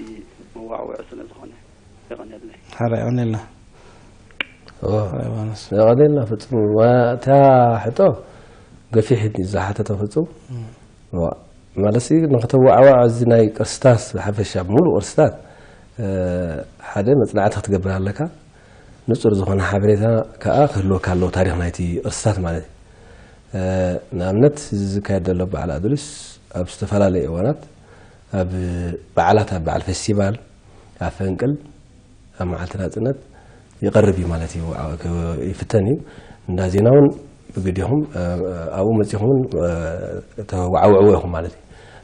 መዋዕውዒ ስለ ዝኾነ። የቐንየለይ። ሓራ የቐንየልና። ኦ፣ ዮሃንስ። የቐንየልና ፍጹም። ዋ፣ እታ ሕቶ ገፊሕ እዩ ዝሓተተ ፍጹም። እም። ዋ፣ ማለትሲ ንኽተወዓዋዕ እዚ ናይ ቅርስታት ብሓፈሻ፣ ሙሉእ ቅርስታት፣ እ፣ ሓደ መጽናዕቲ ክትገብር ኣለካ። ንጹር ዝኾነ ሓበሬታ ከኣ ክህልወካ ኣለዎ፣ ታሪኽ ናይቲ ቅርስታት ማለት እዩ። እ፣ ንኣብነት፣ እዚ ዝካየድ ዘሎ በዓል ኣዱሊስ ኣብ ዝተፈላለዩ እዋናት፣ ኣብ በዓላት፣ ኣብ በዓል ፌስቲቫል፣ ኣብ ፈንቅል፣ ኣብ መዓልቲ ናጽነት ይቐርብ እዩ ማለት እዩ፣ ዓ-፣ ክ-፣ ይፍተን እዩ። እንዳ ዜና እውን ብግዲኹም፣ እ፣ ኣብኡ መጺኹም እውን፣ እ፣ ተወዓውዕዎ ኢኹም ማለት እዩ።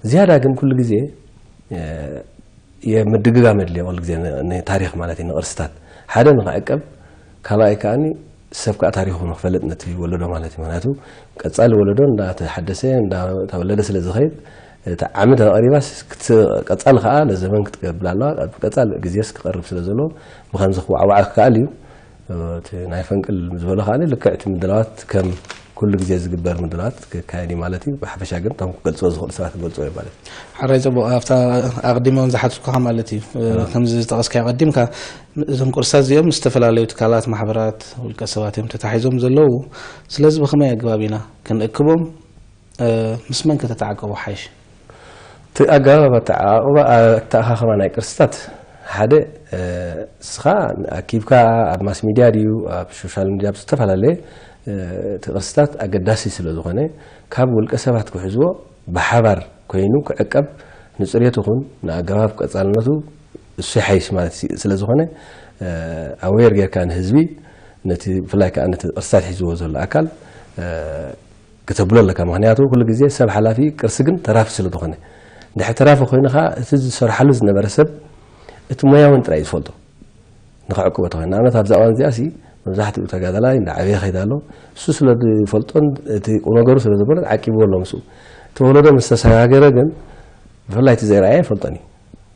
ዝያዳ ግን ኩሉ ግዜ፣ እ፣ የምድግጋም የድልዮ ኩሉ ግዜ ን-፣ ንታሪኽ ማለት እዩ፣ ንቕርስታት ሓደ ንኽዕቀብ፣ ካልኣይ ከኣኒ ሰብ ከኣ ታሪኹ ንኽፈልጥ ነቲ ወለዶ ማለት እዩ። ምኽንያቱ ቀጻሊ ወለዶ እንዳተሓደሰ እንዳተወለደ ስለ ዝኸይድ፣ እቲ ዓመት ኣቐሪባስ ክት-፣ ቀጻሊ ከኣ ለዘመን ክትገብላ ኣለዋ። ኣብ ቀጻሊ ግዜስ ክቐርብ ስለ ዘለዎ ብኸምዚ ክዋዕዋዕ ክከኣል እዩ። እቲ ናይ ፈንቅል ዝበሎ ከኣ ልክዕ እቲ ምድላዋት ከም ኩሉ ግዜ ዝግበር ምድላዋት ክካየድ እዩ ማለት እዩ። ብሓፈሻ ግን እቶም ክገልጽዎ ዝኽእሉ ሰባት ክገልጽዎ እዩ ማለት እዩ። ሓራይ ጽቡቕ፣ ኣብታ ኣቕዲሞም ዝሓትኩኻ ማለት እዩ። ከምዚ ዝጠቐስካዮ ቀዲምካ፣ እዞም ቅርሳት እዚኦም ምስ ዝተፈላለዩ ትካላት፣ ማሕበራት፣ ውልቀ ሰባት እዮም ተታሒዞም ዘለዉ። ስለዚ ብኸመይ ኣገባብ ኢና ክንእክቦም? እ፣ ምስ መን ከተተዓቀቡ ሓይሽ? እቲ ኣገባብ ኣተዓቓቕባ፣ ኣተኣኻኽባ ናይ ቅርስታት ሓደ፣ እ፣ እስኻ ኣኪብካ ኣብ ማስ ሚድያ ድዩ ኣብ ሶሻል ሚድያ ኣብ ዝተፈላለየ፣ እ፣ እቲ ቅርስታት ኣገዳሲ ስለ ዝኾነ ካብ ውልቀ ሰባት ክሕዝዎ ብሓባር ኮይኑ ክዕቀብ ንጽሬቱ ኹን ንኣገባብ ቀጻልነቱ እሱ ይሓይሽ ማለት ሲ-፣ ስለ ዝኾነ፣ እ፣ ኣዌር ጌርካ ንህዝቢ ነቲ ብፍላይ ከኣ ነቲ ቅርስታት ሒዝዎ ዘሎ ኣካል፣ እ፣ ክተብሎ ኣለካ። ምኽንያቱ ኩሉ ግዜ ሰብ ሓላፊ ቅርሲ ግን ተራፊ ስለ ዝኾነ፣ እንድሕር ተራፊ ኮይኑ ኸኣ እቲ ዝሰርሓሉ ዝነበረ ሰብ እቲ ሞያውን ጥራይ እዩ ዝፈልጦ። ንኽዕቅቦ ተኾይኑ ንኣብነት ኣብዛ እዋን እዚኣ ሲ መብዛሕትኡ ተጋዳላይ እንዳዓበየ ይኸይድ ኣሎ። እሱ ስለ ዝፈልጦን እቲ ቁም ነገሩ ስለ ዝበሎ ዓቂብዎ ኣሎ ምስኡ። እቲ ወለዶ ምስ ተሰጋገረ ግን ብፍላይ እቲ ዘይረኣየ ኣይፈልጦን እዩ።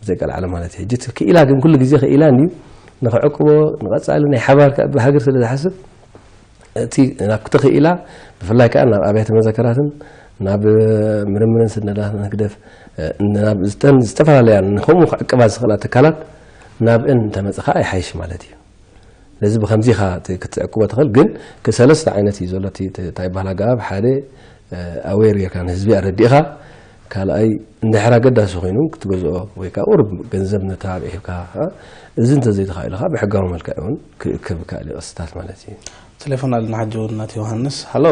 ብዘይ ቀልዓለም ማለት እዩ። ሕጂ እቲ ክኢላ ግን ኩሉ ግዜ ክኢላ እንድዩ ንኽዕቅቦ ንቐጻሊ ናይ ሓባር ከኣ ብሃገር ስለ ዝሓስብ እቲ ናብ ክተኽኢላ ብፍላይ ከኣ ናብ ኣብያተ መዘከራትን ናብ ምርምርን ስነዳትን ህግደፍ ናብ ዝተን ዝተፈላለያ ንከምኡ ክዕቅባ ዝኽእላ ትካላት ናብእን እንተመጽኻ ይሓይሽ ማለት እዩ። ስለዚ ብኸምዚ ኢኻ እቲ ክትዕቅቦ ትኽእል። ግን ክሰለስተ ዓይነት እዩ ዘሎ እቲ እቲ እንታይ ይበሃል ኣገባብ ሓደ ኣዌር ጌርካ ንህዝቢ ኣረዲእኻ ካልኣይ እንድሕር ኣገዳሲ ኮይኑ ክትገዝኦ ወይ ከዓ ቁሩብ ገንዘብ ነተባብዕ ሂብካ እዚ እንተዘይተኻኢሉ ከዓ ብሕጋዊ መልክዕ እውን ክእከብ ይከኣል እዩ ቅርስታት ማለት እዩ። ቴሌፎን ኣለና ሕጂ እውን ናቲ ዮሃንስ። ሃሎ።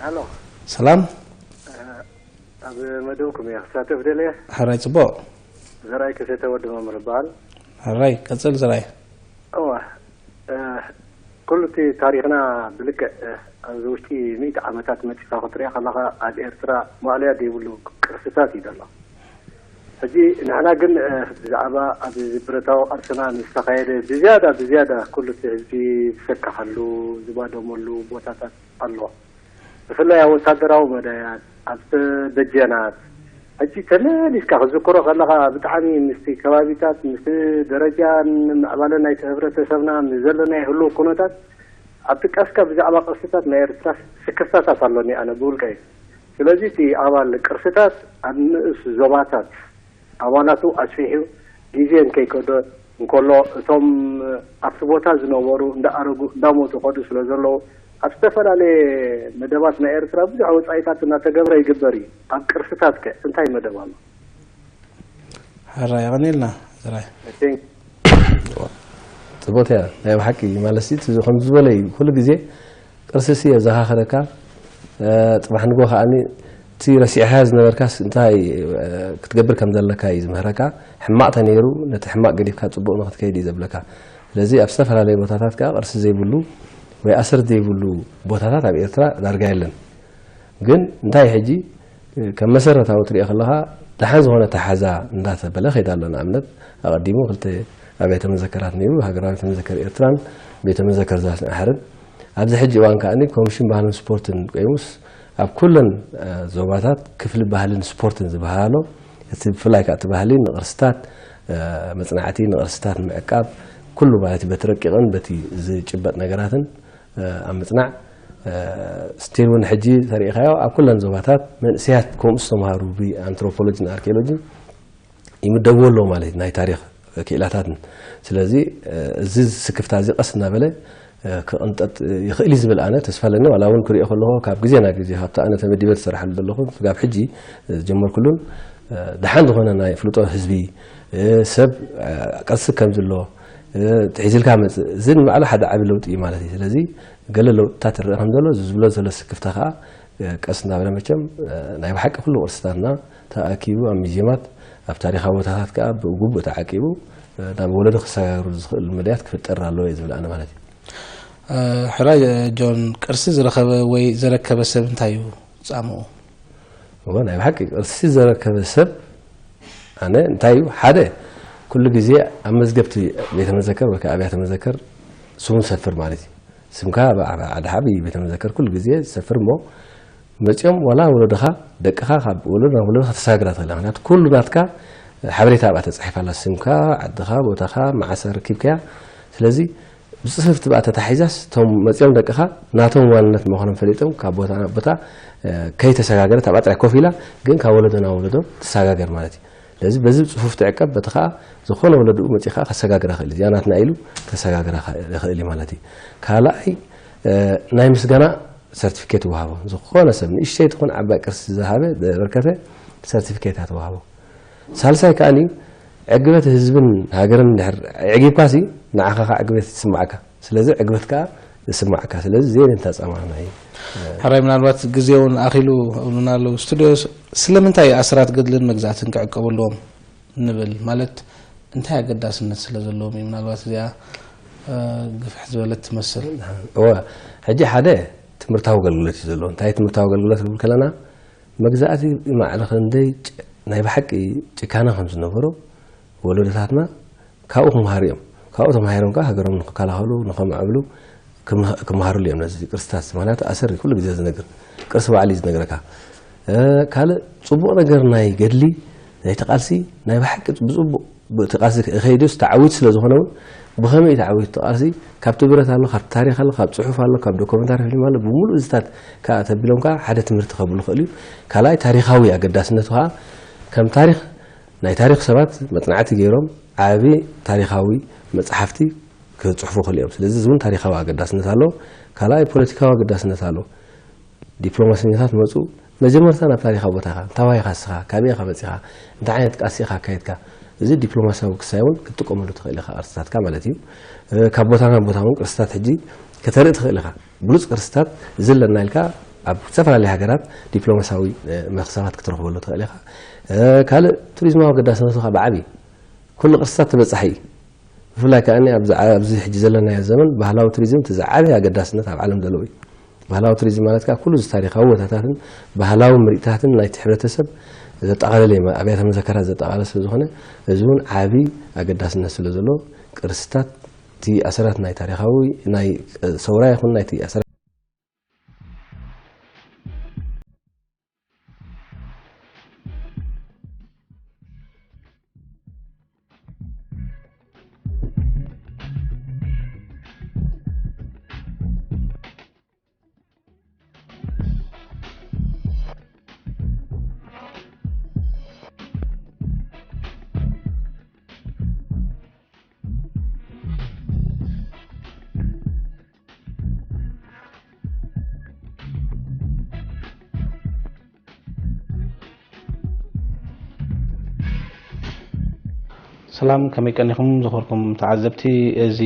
ሃሎ። ሰላም። ኣብ መደብኩም እየ ክሳተፍ ደልየ። ሕራይ ጽቡቕ። ዘርኣይ ከሰተ ወዲ መምህር ይበሃል። ሕራይ ቀጽል ዘርኣይ። እዋ፣ እ፣ ኩሉ እቲ ታሪኽና ብልክዕ፣ እ፣ ኣብዚ ውሽጢ ሚእቲ ዓመታት መጺኻ ክትሪኦ ከለኻ ኣብ ኤርትራ ማእለያ ዘይብሉ ቅርስታት እዩ ዘሎ። ሕጂ ንሕና ግን፣ እ፣ ብዛዕባ ኣብ ብረታዊ ቃልስና ንዝተኻየደ ብዝያዳ፣ ብዝያዳ ኩሉ እቲ ህዝቢ ዝሰከሓሉ፣ ዝባደመሉ ቦታታት ኣሎ። ብፍላይ ኣብ ወታደራዊ መዳያት፣ ኣብ ደጀናት፣ ሕጂ ተመሊስካ ክዝክሮ ከለኻ ብጣዕሚ ምስቲ ከባቢታት፣ ምስቲ ደረጃን ምዕባለን ናይቲ ህብረተሰብና፣ ምስ ዘለናዮ ህሉው ኩነታት ኣብቲ ቀስካ ብዛዕባ ቅርስታት ናይ ኤርትራ ስክፍታታት ኣሎኒ ኣነ ብውልቀይ። ስለዚ እቲ ኣባል ቅርስታት ኣብ ንኡስ ዞባታት ኣባላቱ ኣስፊሑ ግዜ እንከይከዶ እንከሎ እቶም ኣብቲ ቦታ ዝነበሩ እንዳኣረጉ እንዳሞቱ ከዱ ስለ ዘለዉ ኣብ ዝተፈላለየ መደባት ናይ ኤርትራ ብዙሕ ወጻኢታት እናተገብረ ይግበር እዩ። ኣብ ቅርስታት ከ እንታይ መደብ ኣሎ? ሕራይ የቐንየልና። ሕራይ። I think ጽቡቕቲ እያ ናይ ብሓቂ ማለት እቲ ከም ዝበለ እዩ ኩሉ ግዜ ቅርሲ ሲ የዘኻኽረካ። ጽባሕ ንጎ ከዓኒ እቲ ረሲዕኻ ዝነበርካስ እንታይ ክትገብር ከም ዘለካ እዩ ዝምህረካ። ሕማቕ ተነይሩ ነቲ ሕማቕ ገዲፍካ ጽቡቕ ንክትከይድ እዩ ዘብለካ። ስለዚ ኣብ ዝተፈላለየ ቦታታት ከዓ ቅርሲ ዘይብሉ ወይ ኣሰር ዘይብሉ ቦታታት ኣብ ኤርትራ ዳርጋ የለን። ግን እንታይ ሕጂ ከም መሰረታዊ ትሪኦ ከለኻ ደሓን ዝኾነ ተሓዛ እንዳተበለ ከይዳ ኣሎ። ንኣብነት ኣቐዲሙ ክልተ ኣብያተ መዘከራት ነይሩ፣ ሃገራዊ ቤተ መዘከር ኤርትራን ቤተ መዘከር ዛስንኣሕርን። ኣብዚ ሕጂ እዋን ከኣ ኮሚሽን ባህልን ስፖርትን ቆይሙስ ኣብ ኩለን ዞባታት ክፍሊ ባህልን ስፖርትን ዝበሃሎ እቲ ብፍላይ ከዓ እቲ ባህሊ ንቅርስታት መፅናዕቲ ንቅርስታት ምዕቃብ ኩሉ ማለት በቲ ረቂቕን በቲ ዝጭበጥ ነገራትን ኣብ ምፅናዕ ስቲል እውን ሕጂ ተሪኢኻዮ ኣብ ኩለን ዞባታት መንእሰያት ከምኡ ዝተምሃሩ ብኣንትሮፖሎጂን ኣርኪኦሎጂን ይምደብዎ ኣለዉ ማለት እዩ ናይ ታሪኽ ክኢላታትን ስለዚ እዚ ስክፍታ እዚ ቀስ እናበለ ክቕንጠጥ ይኽእል እዩ ዝብል ኣነ ተስፋ ኣለኒ ዋላ እውን ክሪኦ ከለኹ ካብ ግዜ ናብ ግዜ ካብቲ ኣነ ተመዲበ ዝሰርሓሉ ዘለኹ ስጋብ ሕጂ ዝጀመርኩሉን ደሓን ዝኾነ ናይ ፍልጦ ህዝቢ ሰብ ቅርሲ ከም ዝሎ ትሒዝልካ መፅእ እዚ ንባዕሉ ሓደ ዓብዪ ለውጢ እዩ ማለት እዩ ስለዚ ገለ ለውጥታት ይረአ ከም ዘሎ እዚ ዝብሎ ዘሎ ስክፍታ ከዓ ቀስ እናበለ መቸም ናይ ብሓቂ ኩሉ ቅርስታትና ተኣኪቡ ኣብ ሚዚየማት ኣብ ታሪካዊ ቦታታት ከዓ ብግቡእ ተዓቂቡ ናብ ወለዶ ክሰጋገሩ ዝኽእል መዳያት ክፍጠር ኣለዎ እየ ዝብል ኣነ ማለት እዩ። ሕራይ ጆን ቅርሲ ዝረኸበ ወይ ዘረከበ ሰብ እንታይ እዩ ፃምኡ? እወ ናይ ብሓቂ ቅርሲ ዘረከበ ሰብ ኣነ እንታይ እዩ ሓደ ኩሉ ግዜ ኣብ መዝገብቲ ቤተ መዘከር ወይ ከዓ ኣብያተ መዘከር ስሙ ሰፍር ማለት እዩ። ስምካ ኣብ ዓቢ ቤተ መዘከር ኩሉ ግዜ ሰፍር እሞ መጺኦም ዋላ ወለዶኻ ደቅኻ ካብ ወለዶ ናብ ወለዶ ከተሰጋግራ ትኽእል። ምክንያቱ ኩሉ ናትካ ሓበሬታ ኣብኣ ተጻሒፋ ኣላ። ስምካ፣ ዓድኻ፣ ቦታኻ፣ መዓስ ኣረኪብካያ። ስለዚ ብጽፍፍቲ ብኣ ተታሒዛስ እቶም መጺኦም ደቅኻ ናቶም ዋንነት ምዃኖም ፈሊጦም ካብ ቦታ ናብ ቦታ ከይተሰጋገረት ኣብኣ ጥራይ ኮፍ ኢላ ግን ካብ ወለዶ ናብ ወለዶ ትሰጋገር ማለት እዩ። ስለዚ በዚ ጽፉፍ ትዕቀብ፣ በቲ ኸኣ ዝኾነ ወለድኡ መጺኡ ኸኣ ከሰጋግራ ይኽእል እዩ። እዚኣ ናትና ኢሉ ከሰጋግራ ይኽእል እዩ ማለት እዩ። ካልኣይ ናይ ምስጋና ሰርቲፊኬት ይወሃቦ። ዝኾነ ሰብ ንእሽተይ ትኹን ዓባይ ቅርሲ ዝሃበ ዘበርከተ ሰርቲፊኬታት ይወሃቦ። ሳልሳይ ከኣ ዕግበት ህዝብን ሃገርን ድሕር ዕጊብካሲ ንዓኻ ኸኣ ዕግበት ይስማዓካ። ስለዚ ዕግበት ከኣ ይስማዓካ። ስለዚ እዚኤን እየን እታ ጻማ ናይ ሕራይ ምናልባት ግዜ እውን ኣኺሉ እብሉና ኣለዉ ስቱድዮ ስለምንታይ ኣስራት ገድልን መግዛእትን ክዕቀቡ ኣለዎም ንብል ማለት እንታይ ኣገዳስነት ስለ ዘለዎም እዩ ምናልባት እዚኣ ግፍሕ ዝበለት ትመስል እወ ሕጂ ሓደ ትምህርታዊ ኣገልግሎት እዩ ዘለዎ እንታይ ትምህርታዊ ኣገልግሎት ንብል ከለና መግዛእቲ ማዕረ ክንደይ ናይ ብሓቂ ጭካነ ከም ዝነበሮ ወለዶታትና ካብኡ ክመሃሩ እዮም። ካብኡ ተማሂሮም ከዓ ሃገሮም ንክከላኸሉ፣ ንከማዕብሉ ክመሃ- ክመሃርሉ እዮም ነዚ ቅርስታት። ምክንያቱ ኣሰር እዩ ኩሉ ግዜ ዝነግር። ቅርሲ ባዕሉ እዩ ዝነግረካ። እ፣ ካልእ ፅቡቕ ነገር ናይ ገድሊ ናይቲ ቃልሲ ናይ ብሓቂ ብፅቡቕ እቲ ቃልሲ ከይዱስ ተዓዊቱ ስለ ዝኾነ እውን ብኸመይ እዩ ተዓዊቱ እቲ ቃልሲ ካብቲ ብረት ኣሎ፣ ካብቲ ታሪክ ኣሎ፣ ካብ ፅሑፍ ኣሎ፣ ካብ ዶኮመንታሪ ፊልም ኣሎ፣ ብምሉእ እዚታት ከዓ ተቢሎም ከዓ ሓደ ትምህርቲ ከብሉ ይኽእሉ እዩ። ካልኣይ ታሪካዊ ኣገዳስነቱ ከዓ ከም ታሪክ ናይ ታሪኽ ሰባት መጽናዕቲ ገይሮም ዓቢ ታሪኻዊ መጽሓፍቲ ክጽሕፉ ክእል እዮም። ስለዚ እዚ እውን ታሪኻዊ ኣገዳስነት ኣለዎ። ካልኣይ ፖለቲካዊ ኣገዳስነት ኣለዎ። ዲፕሎማሰኛታት መጹ መጀመርታ ናብ ታሪኻዊ ቦታኻ እንታዋይ ኢኻ እስኻ ካበይ ኢኻ መጺኻ እንታይ ዓይነት ቃልሲ ኢኻ ኣካይድካ እዚ ዲፕሎማሲያዊ ክሳይ እውን ክትጥቀመሉ ትኽእል ኢኻ ቅርስታትካ ማለት እዩ። ካብ ቦታ ናብ ቦታ እውን ቅርስታት ሕጂ ከተርኢ ትኽእል ኢኻ። ብሉጽ ቅርስታት እዚ ኣለና ኢልካ ኣብ ዝተፈላለዩ ሃገራት ዲፕሎማሲያዊ መኽሰባት ክትረኽበሉ ትኽእል ኢኻ። ካልእ ቱሪዝማዊ ኣገዳስነቱ ከዓ ብዓብዪ ኩሉ ቅርስታት ተበፃሒ እዩ። ብፍላይ ከዓ ኣብዚ ሕጂ ዘለናዮ ዘመን ባህላዊ ቱሪዝም እቲ ዝዓበየ ኣገዳስነት ኣብ ዓለም ዘለዎ እዩ። ባህላዊ ቱሪዝም ማለት ከዓ ኩሉ እዚ ታሪካዊ ቦታታትን ባህላዊ ምርኢታትን ናይቲ ሕብረተሰብ ዘጠቓለለ እዩ። ኣብያተ መዘከራት ዘጠቓለለ ስለ ዝኾነ እዚ እውን ዓብዪ ኣገዳስነት ስለ ዘለዎ ቅርስታት እቲ ኣሰራት ናይ ታሪካዊ ናይ ሰውራ ይኹን ናይቲ ኣሰራት ሰላም ከመይ ቀኒኹም ዝኸበርኩም ተዓዘብቲ እዚ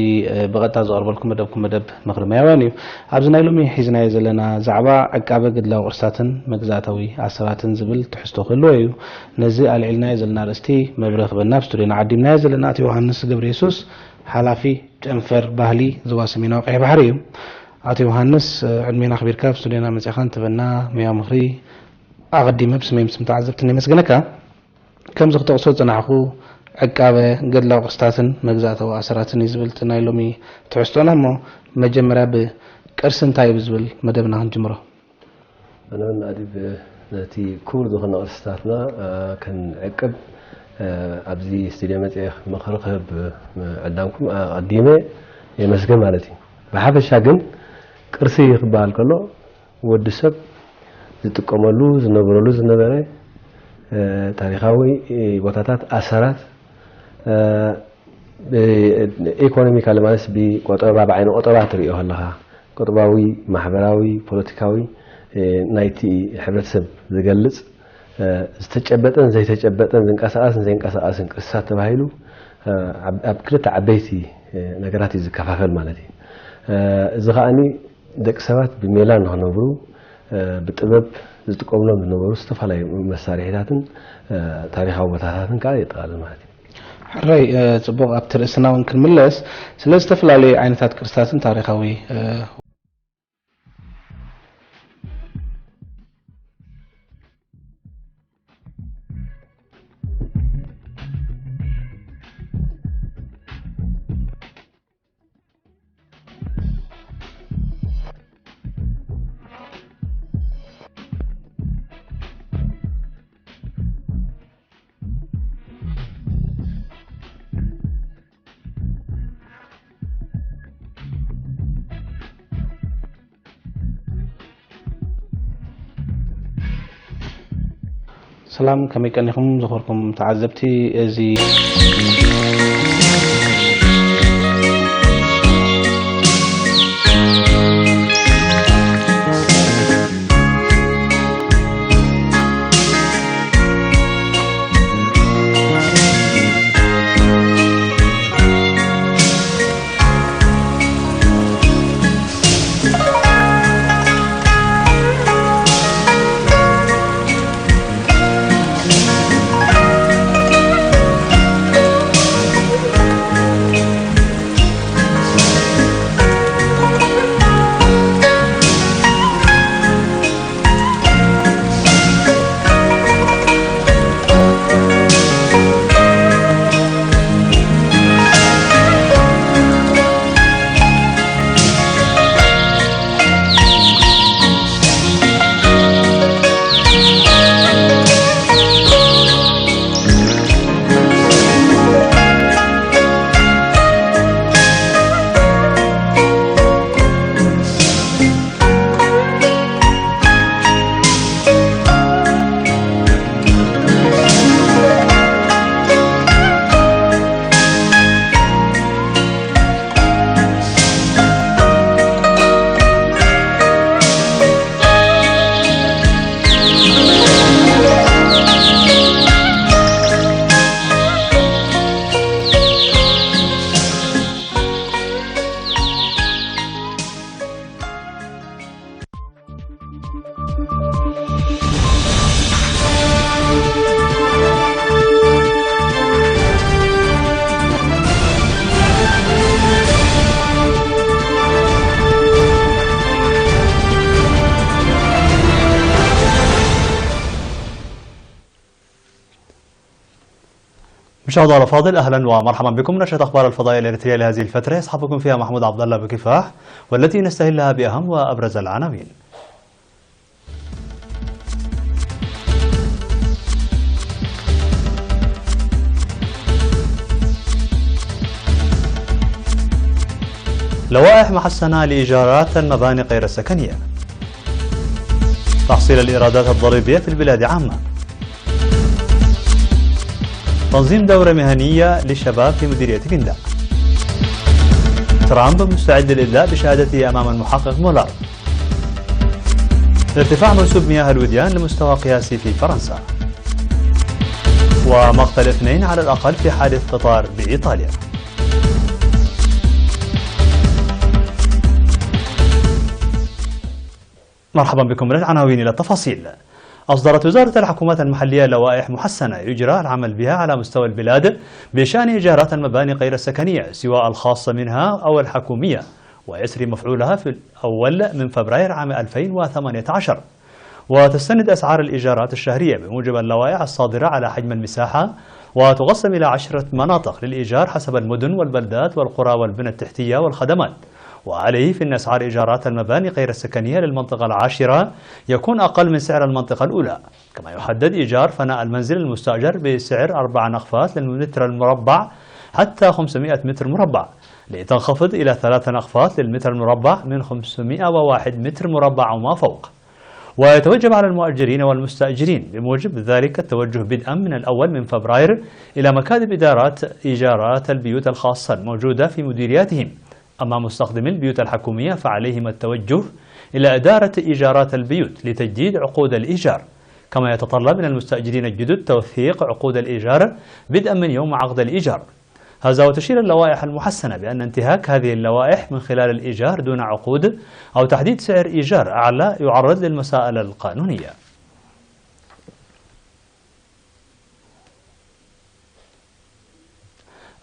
ብቐጥታ ዝቐርበልኩም መደብኩም መደብ ምኽሪ ሙያውያን እዩ ኣብዚ ናይ ሎሚ ሒዝናዮ ዘለና ዛዕባ ዕቃበ ገድላዊ ቅርሳትን መግዛእታዊ ኣሰራትን ዝብል ትሕዝቶ ክህልዎ እዩ ነዚ ኣልዒልናዮ ዘለና ኣርእስቲ መብርሂ ክበና ኣብ ስቱድዮና ዓዲምናዮ ዘለና ኣቶ ዮሃንስ ገብረየሱስ ሓላፊ ጨንፈር ባህሊ ዞባ ሰሜናዊ ቀይሕ ባሕሪ እዩ። ኣቶ ዮሃንስ ዕድሜና ኣኽቢርካ ኣብ ስቱድዮና መጺኻ እንትበና ሙያዊ ምኽሪ ኣቐዲመ ብስመይ ምስም ተዓዘብትን የመስግነካ። ከምዚ ክጠቕሶ ዝጸናሕኹ ዕቃበ ገድላዊ ቅርስታትን መግዛእታዊ ኣሰራትን እዩ ዝብል እቲ ናይ ሎሚ ትሕዝቶና እሞ መጀመርያ ብቅርሲ እንታይ እዩ ብዝብል መደብና ክንጅምሮ። ኣነ እውን ኣዲብ ነቲ ክቡር ዝኾነ ቅርስታትና ክንዕቅብ ኣብዚ ስቱድዮ መፅኤ ምኽሪ ክህብ ዕዳምኩም ኣቐዲመ የመስግን ማለት እዩ። ብሓፈሻ ግን ቅርሲ ክበሃል ከሎ ወዲ ሰብ ዝጥቀመሉ ዝነበረሉ ዝነበረ ታሪኻዊ ቦታታት ኣሰራት ኢኮኖሚካሊ ማለት ብቆጠባ ብዓይኒ ቆጠባ ትሪኦ ከለኻ ቁጠባዊ፣ ማሕበራዊ፣ ፖለቲካዊ ናይቲ ሕብረተሰብ ዝገልፅ ዝተጨበጠን ዘይተጨበጠን ዝንቀሳቐስን ዘይንቀሳቐስን ቅርስታት ተባሂሉ ኣብ ክልተ ዓበይቲ ነገራት እዩ ዝከፋፈል ማለት እዩ። እዚ ከዓኒ ደቂ ሰባት ብሜላ ንክነብሩ ብጥበብ ዝጥቀምሎም ዝነበሩ ዝተፈላለዩ መሳርሒታትን ታሪካዊ ቦታታትን ከዓ የጠቃልል ማለት እዩ። ሕራይ ፅቡቅ ኣብቲ ርእስና እውን ክንምለስ ስለ ዝተፈላለዩ ዓይነታት ቅርስታትን ታሪካዊ ሰላም፣ ከመይ ቀኒኹም ዝኸበርኩም ተዓዘብቲ? እዚ مشاهدينا الأفاضل، أهلًا ومرحبا بكم. نشرة أخبار الفضاء الإريترية لهذه الفترة يصحبكم فيها محمود عبد الله بكفاح، والتي نستهلها بأهم وأبرز العناوين. لوائح محسنة لإيجارات المباني غير السكنية. تحصيل الإيرادات الضريبية في البلاد عامة. تنظيم دورة مهنية للشباب في مديرية جندة. ترامب مستعد للإدلاء بشهادته أمام المحقق مولار. ارتفاع منسوب مياه الوديان لمستوى قياسي في فرنسا. ومقتل اثنين على الأقل في حادث قطار بإيطاليا. مرحبا بكم. من العناوين إلى التفاصيل. أصدرت وزارة الحكومات المحلية لوائح محسنة يجرى العمل بها على مستوى البلاد بشأن إيجارات المباني غير السكنية، سواء الخاصة منها أو الحكومية، ويسري مفعولها في الأول من فبراير عام ألفين وثمانية عشر. وتستند أسعار الإيجارات الشهرية بموجب اللوائح الصادرة على حجم المساحة، وتقسم إلى عشرة مناطق للإيجار حسب المدن والبلدات والقرى والبنى التحتية والخدمات. وعليه فإن أسعار إيجارات المباني غير السكنية للمنطقة العاشرة يكون أقل من سعر المنطقة الأولى، كما يحدد إيجار فناء المنزل المستأجر بسعر أربع نقفات للمتر المربع حتى خمسمائة متر مربع، لتنخفض إلى ثلاث نقفات للمتر المربع من خمسمائة وواحد متر مربع وما فوق. ويتوجب على المؤجرين والمستأجرين بموجب ذلك التوجه بدءا من الأول من فبراير إلى مكاتب إدارات إيجارات البيوت الخاصة الموجودة في مديرياتهم. أما مستخدمي البيوت الحكومية فعليهم التوجه إلى إدارة إيجارات البيوت لتجديد عقود الإيجار، كما يتطلب من المستأجرين الجدد توثيق عقود الإيجار بدءا من يوم عقد الإيجار. هذا وتشير اللوائح المحسنة بأن انتهاك هذه اللوائح من خلال الإيجار دون عقود أو تحديد سعر إيجار أعلى يعرض للمساءلة القانونية.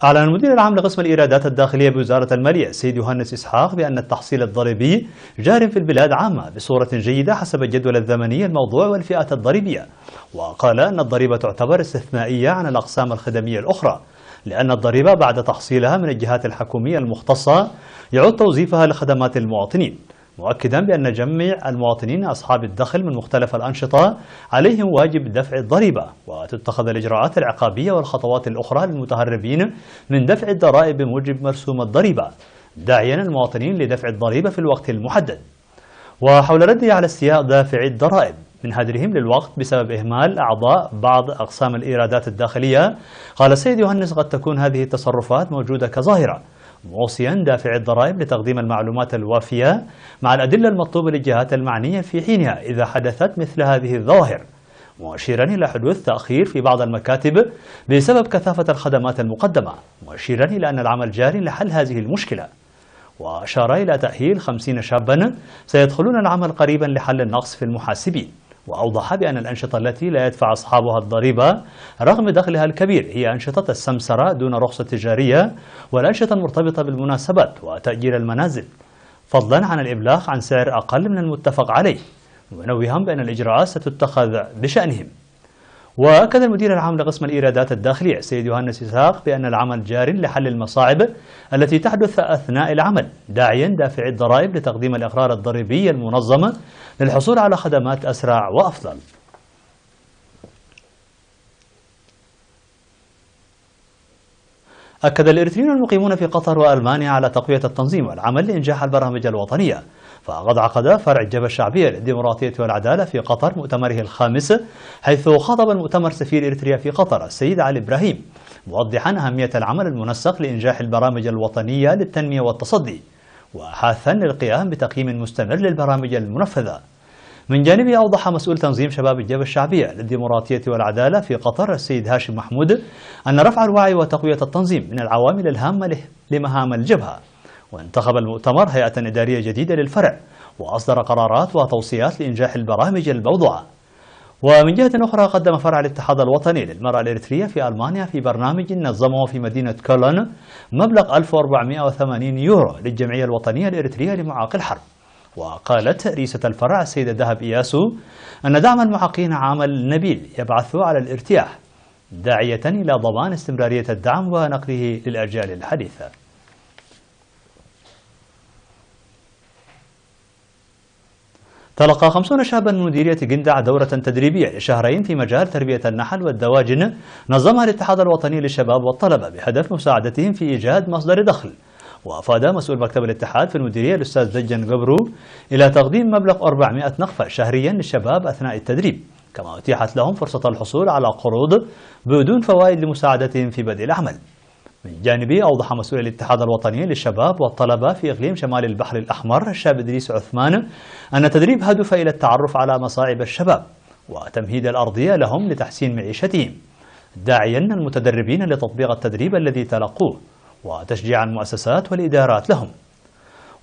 أعلن المدير العام لقسم الإيرادات الداخلية بوزارة المالية السيد يوهانس إسحاق بأن التحصيل الضريبي جار في البلاد عامة بصورة جيدة حسب الجدول الزمني الموضوع والفئات الضريبية، وقال أن الضريبة تعتبر استثنائية عن الأقسام الخدمية الأخرى، لأن الضريبة بعد تحصيلها من الجهات الحكومية المختصة يعود توظيفها لخدمات المواطنين، مؤكدا بأن جميع المواطنين أصحاب الدخل من مختلف الأنشطة عليهم واجب دفع الضريبة، وتتخذ الإجراءات العقابية والخطوات الأخرى للمتهربين من دفع الضرائب بموجب مرسوم الضريبة، داعيا المواطنين لدفع الضريبة في الوقت المحدد. وحول رده على استياء دافع الضرائب، من هدرهم للوقت بسبب إهمال أعضاء بعض أقسام الإيرادات الداخلية. قال السيد يوهنس: "قد تكون هذه التصرفات موجودة كظاهرة"، موصيا دافعي الضرائب لتقديم المعلومات الوافية مع الأدلة المطلوبة للجهات المعنية في حينها إذا حدثت مثل هذه الظواهر، مشيرا إلى حدوث تأخير في بعض المكاتب بسبب كثافة الخدمات المقدمة، مشيرا إلى أن العمل جار لحل هذه المشكلة. وأشار إلى تأهيل خمسين شابا سيدخلون العمل قريبا لحل النقص في المحاسبين. وأوضح بأن الأنشطة التي لا يدفع أصحابها الضريبة رغم دخلها الكبير هي أنشطة السمسرة دون رخصة تجارية، والأنشطة المرتبطة بالمناسبات وتأجير المنازل، فضلا عن الإبلاغ عن سعر أقل من المتفق عليه، منوها بأن الإجراءات ستتخذ بشأنهم. وأكد المدير العام لقسم الإيرادات الداخلية السيد يوهنس إسحاق بأن العمل جار لحل المصاعب التي تحدث أثناء العمل، داعيا دافعي الضرائب لتقديم الإقرار الضريبي المنظم للحصول على خدمات أسرع وأفضل. أكد الإريتريون المقيمون في قطر وألمانيا على تقوية التنظيم والعمل لإنجاح البرامج الوطنية، فقد عقد فرع الجبهة الشعبية للديمقراطية والعدالة في قطر مؤتمره الخامس، حيث خاطب المؤتمر سفير إريتريا في قطر السيد علي إبراهيم، موضحا أهمية العمل المنسق لإنجاح البرامج الوطنية للتنمية والتصدي، وحاثا للقيام بتقييم مستمر للبرامج المنفذة. من جانبه، أوضح مسؤول تنظيم شباب الجبهة الشعبية للديمقراطية والعدالة في قطر السيد هاشم محمود أن رفع الوعي وتقوية التنظيم من العوامل الهامة له-، لمهام الجبهة. وانتخب المؤتمر هيئة إدارية جديدة للفرع، وأصدر قرارات وتوصيات لإنجاح البرامج الموضوعة. ومن جهة أخرى، قدم فرع الاتحاد الوطني للمرأة الإريترية في ألمانيا في برنامج نظمه في مدينة كولن مبلغ ألف وأربعمائة وثمانين يورو للجمعية الوطنية الإريترية لمعاق الحرب. وقالت رئيسة الفرع السيدة دهب إياسو أن دعم المعاقين عمل نبيل يبعث على الارتياح، داعية إلى ضمان استمرارية الدعم ونقله للأجيال الحديثة. تلقى خمسون شابا من مديرية قندع دورة تدريبية لشهرين في مجال تربية النحل والدواجن، نظمها الاتحاد الوطني للشباب والطلبة بهدف مساعدتهم في إيجاد مصدر دخل. وأفاد مسؤول مكتب الاتحاد في المديرية الأستاذ دجن قبرو إلى تقديم مبلغ أربعمائة نقفة شهريا للشباب أثناء التدريب، كما أتيحت لهم فرصة الحصول على قروض بدون فوائد لمساعدتهم في بدء العمل. من جانبه، أوضح مسؤول الاتحاد الوطني للشباب والطلبة في إقليم شمال البحر الأحمر الشاب إدريس عثمان أن التدريب هدف إلى التعرف على مصاعب الشباب وتمهيد الأرضية لهم لتحسين معيشتهم، داعيا المتدربين لتطبيق التدريب الذي تلقوه وتشجيع المؤسسات والإدارات لهم.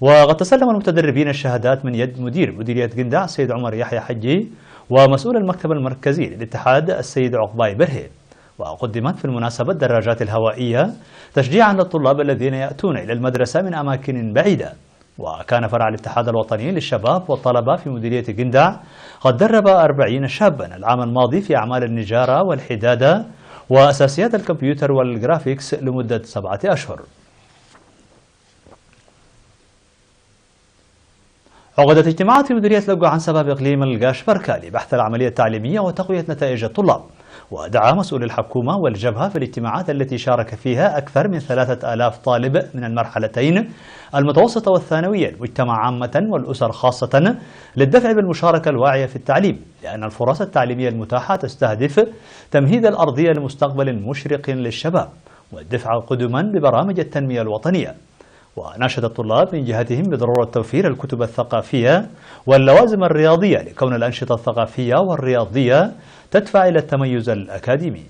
وقد تسلم المتدربين الشهادات من يد مدير مديرية قندع السيد عمر يحيى حجي، ومسؤول المكتب المركزي للاتحاد السيد عقباي برهي. وقدمت في المناسبة الدراجات الهوائية تشجيعا للطلاب الذين يأتون إلى المدرسة من أماكن بعيدة. وكان فرع الاتحاد الوطني للشباب والطلبة في مديرية قندع قد درب أربعين شابا العام الماضي في أعمال النجارة والحدادة وأساسيات الكمبيوتر والجرافيكس لمدة سبعة أشهر. عقدت اجتماعات في مديرية لقو عن سباب إقليم القاش بركة لبحث العملية التعليمية وتقوية نتائج الطلاب. ودعا مسؤول الحكومة والجبهة في الاجتماعات التي شارك فيها أكثر من ثلاثة آلاف طالب من المرحلتين المتوسطة والثانوية المجتمع عامة والأسر خاصة للدفع بالمشاركة الواعية في التعليم، لأن الفرص التعليمية المتاحة تستهدف تمهيد الأرضية لمستقبل مشرق للشباب والدفع قدما ببرامج التنمية الوطنية. وناشد الطلاب من جهتهم بضرورة توفير الكتب الثقافية واللوازم الرياضية، لكون الأنشطة الثقافية والرياضية تدفع إلى التميز الأكاديمي.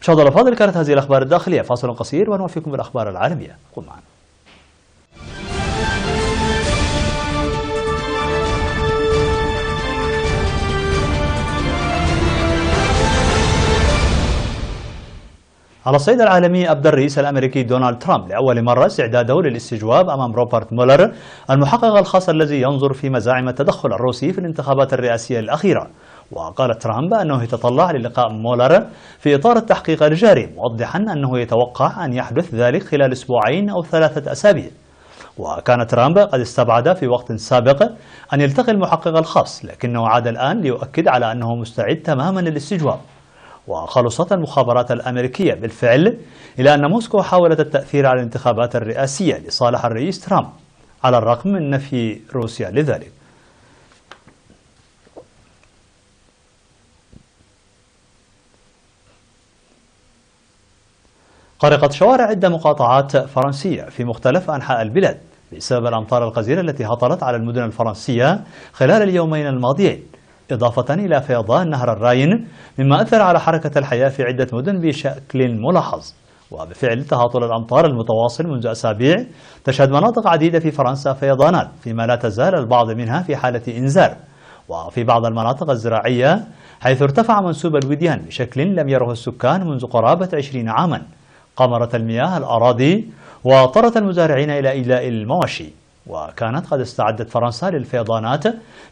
مشاهدينا الأفاضل، كانت هذه الأخبار الداخلية. فاصل قصير ونوفيكم بالأخبار العالمية. كن معنا. على الصعيد العالمي، أبدى الرئيس الأمريكي دونالد ترامب لأول مرة استعداده للاستجواب أمام روبرت مولر، المحقق الخاص الذي ينظر في مزاعم التدخل الروسي في الانتخابات الرئاسية الأخيرة. وقال ترامب أنه يتطلع للقاء مولر في إطار التحقيق الجاري، موضحا أنه يتوقع أن يحدث ذلك خلال أسبوعين أو ثلاثة أسابيع. وكان ترامب قد استبعد في وقت سابق أن يلتقي المحقق الخاص، لكنه عاد الآن ليؤكد على أنه مستعد تماما للاستجواب. وخلصت المخابرات الأمريكية بالفعل إلى أن موسكو حاولت التأثير على الانتخابات الرئاسية لصالح الرئيس ترامب، على الرغم من نفي روسيا لذلك. غرقت شوارع عدة مقاطعات فرنسية في مختلف أنحاء البلاد بسبب الأمطار الغزيرة التي هطلت على المدن الفرنسية خلال اليومين الماضيين، إضافة إلى فيضان نهر الراين، مما أثر على حركة الحياة في عدة مدن بشكل ملاحظ. وبفعل تهاطل الأمطار المتواصل منذ أسابيع، تشهد مناطق عديدة في فرنسا فيضانات، فيما لا تزال البعض منها في حالة إنذار، وفي بعض المناطق الزراعية، حيث ارتفع منسوب الوديان بشكل لم يره السكان منذ قرابة عشرين عاما، قمرت المياه الأراضي واضطرت المزارعين إلى إيلاء المواشي. وكانت قد استعدت فرنسا للفيضانات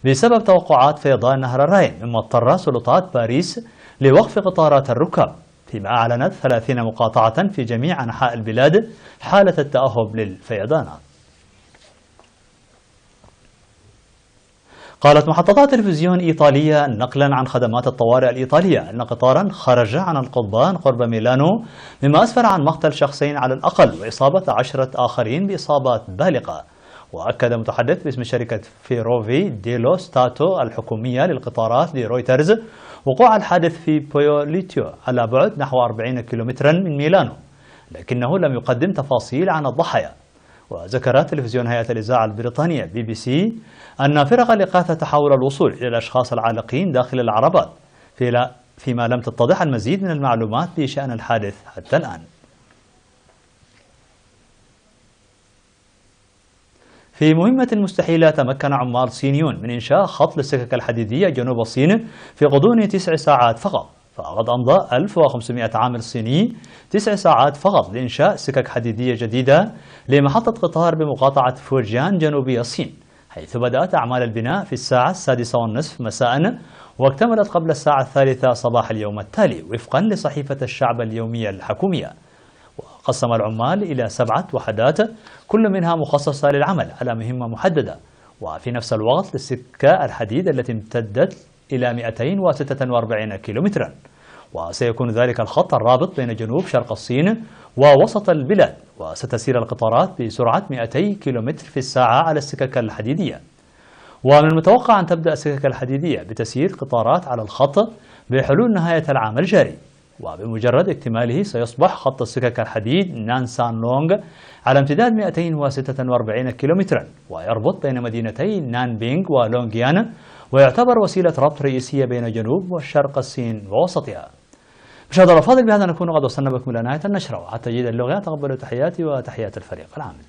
بسبب توقعات فيضان نهر الراين، مما اضطر سلطات باريس لوقف قطارات الركاب، فيما أعلنت ثلاثين مقاطعة في جميع أنحاء البلاد حالة التأهب للفيضانات. قالت محطة تلفزيون إيطالية نقلا عن خدمات الطوارئ الإيطالية أن قطارا خرج عن القضبان قرب ميلانو، مما أسفر عن مقتل شخصين على الأقل وإصابة عشرة آخرين بإصابات بالغة. وأكد متحدث باسم شركة فيروفي ديلو ستاتو الحكومية للقطارات لرويترز وقوع الحادث في بويوليتيو، على بعد نحو أربعين كيلومترا من ميلانو، لكنه لم يقدم تفاصيل عن الضحايا. وذكر تلفزيون هيئة الإذاعة البريطانية بي بي سي أن فرق الإغاثة تحاول الوصول إلى الأشخاص العالقين داخل العربات، في لا-، فيما لم تتضح المزيد من المعلومات بشأن الحادث حتى الآن. في مهمة مستحيلة، تمكن عمال صينيون من إنشاء خط للسكك الحديدية جنوب الصين في غضون تسع ساعات فقط، فقد أمضى ألف وخمسمائة عامل صيني تسع ساعات فقط لإنشاء سكك حديدية جديدة لمحطة قطار بمقاطعة فوجيان جنوبي الصين، حيث بدأت أعمال البناء في الساعة السادسة والنصف مساء، واكتملت قبل الساعة الثالثة صباح اليوم التالي، وفقا لصحيفة الشعب اليومية الحكومية. وقسم العمال إلى سبعة وحدات، كل منها مخصصة للعمل على مهمة محددة، وفي نفس الوقت للسكة الحديد التي امتدت إلى مائتين وستة وأربعين كيلومترا. وسيكون ذلك الخط الرابط بين جنوب شرق الصين ووسط البلاد، وستسير القطارات بسرعة مائتي كيلومتر في الساعة على السكك الحديدية. ومن المتوقع أن تبدأ السكك الحديدية بتسيير قطارات على الخط بحلول نهاية العام الجاري، وبمجرد اكتماله سيصبح خط السكك الحديد نانسان لونغ على امتداد مائتين وستة وأربعين كيلومترا، ويربط بين مدينتي نانبينغ ولونغيان، ويعتبر وسيلة ربط رئيسية بين جنوب وشرق الصين ووسطها. مشاهدينا الأفاضل، بهذا نكون قد وصلنا بكم إلى نهاية النشرة، وحتى يجد اللغة تقبلوا تحياتي وتحيات الفريق العامل.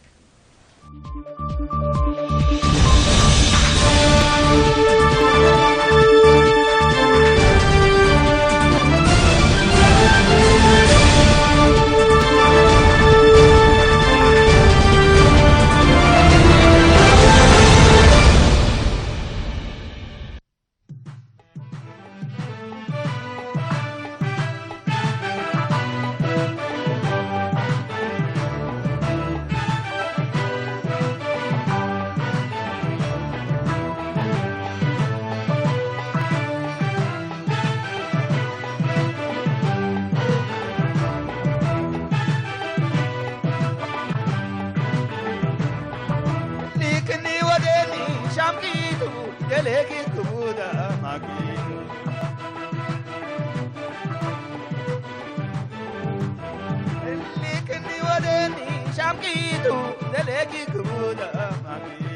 ሊክኒ ወደኒ ሻምቂቱ ገሌኪ ክቡዳ ማኪቱ ሊክኒ ወደኒ ሻምቂቱ ገሌኪ ክቡዳ ማኪቱ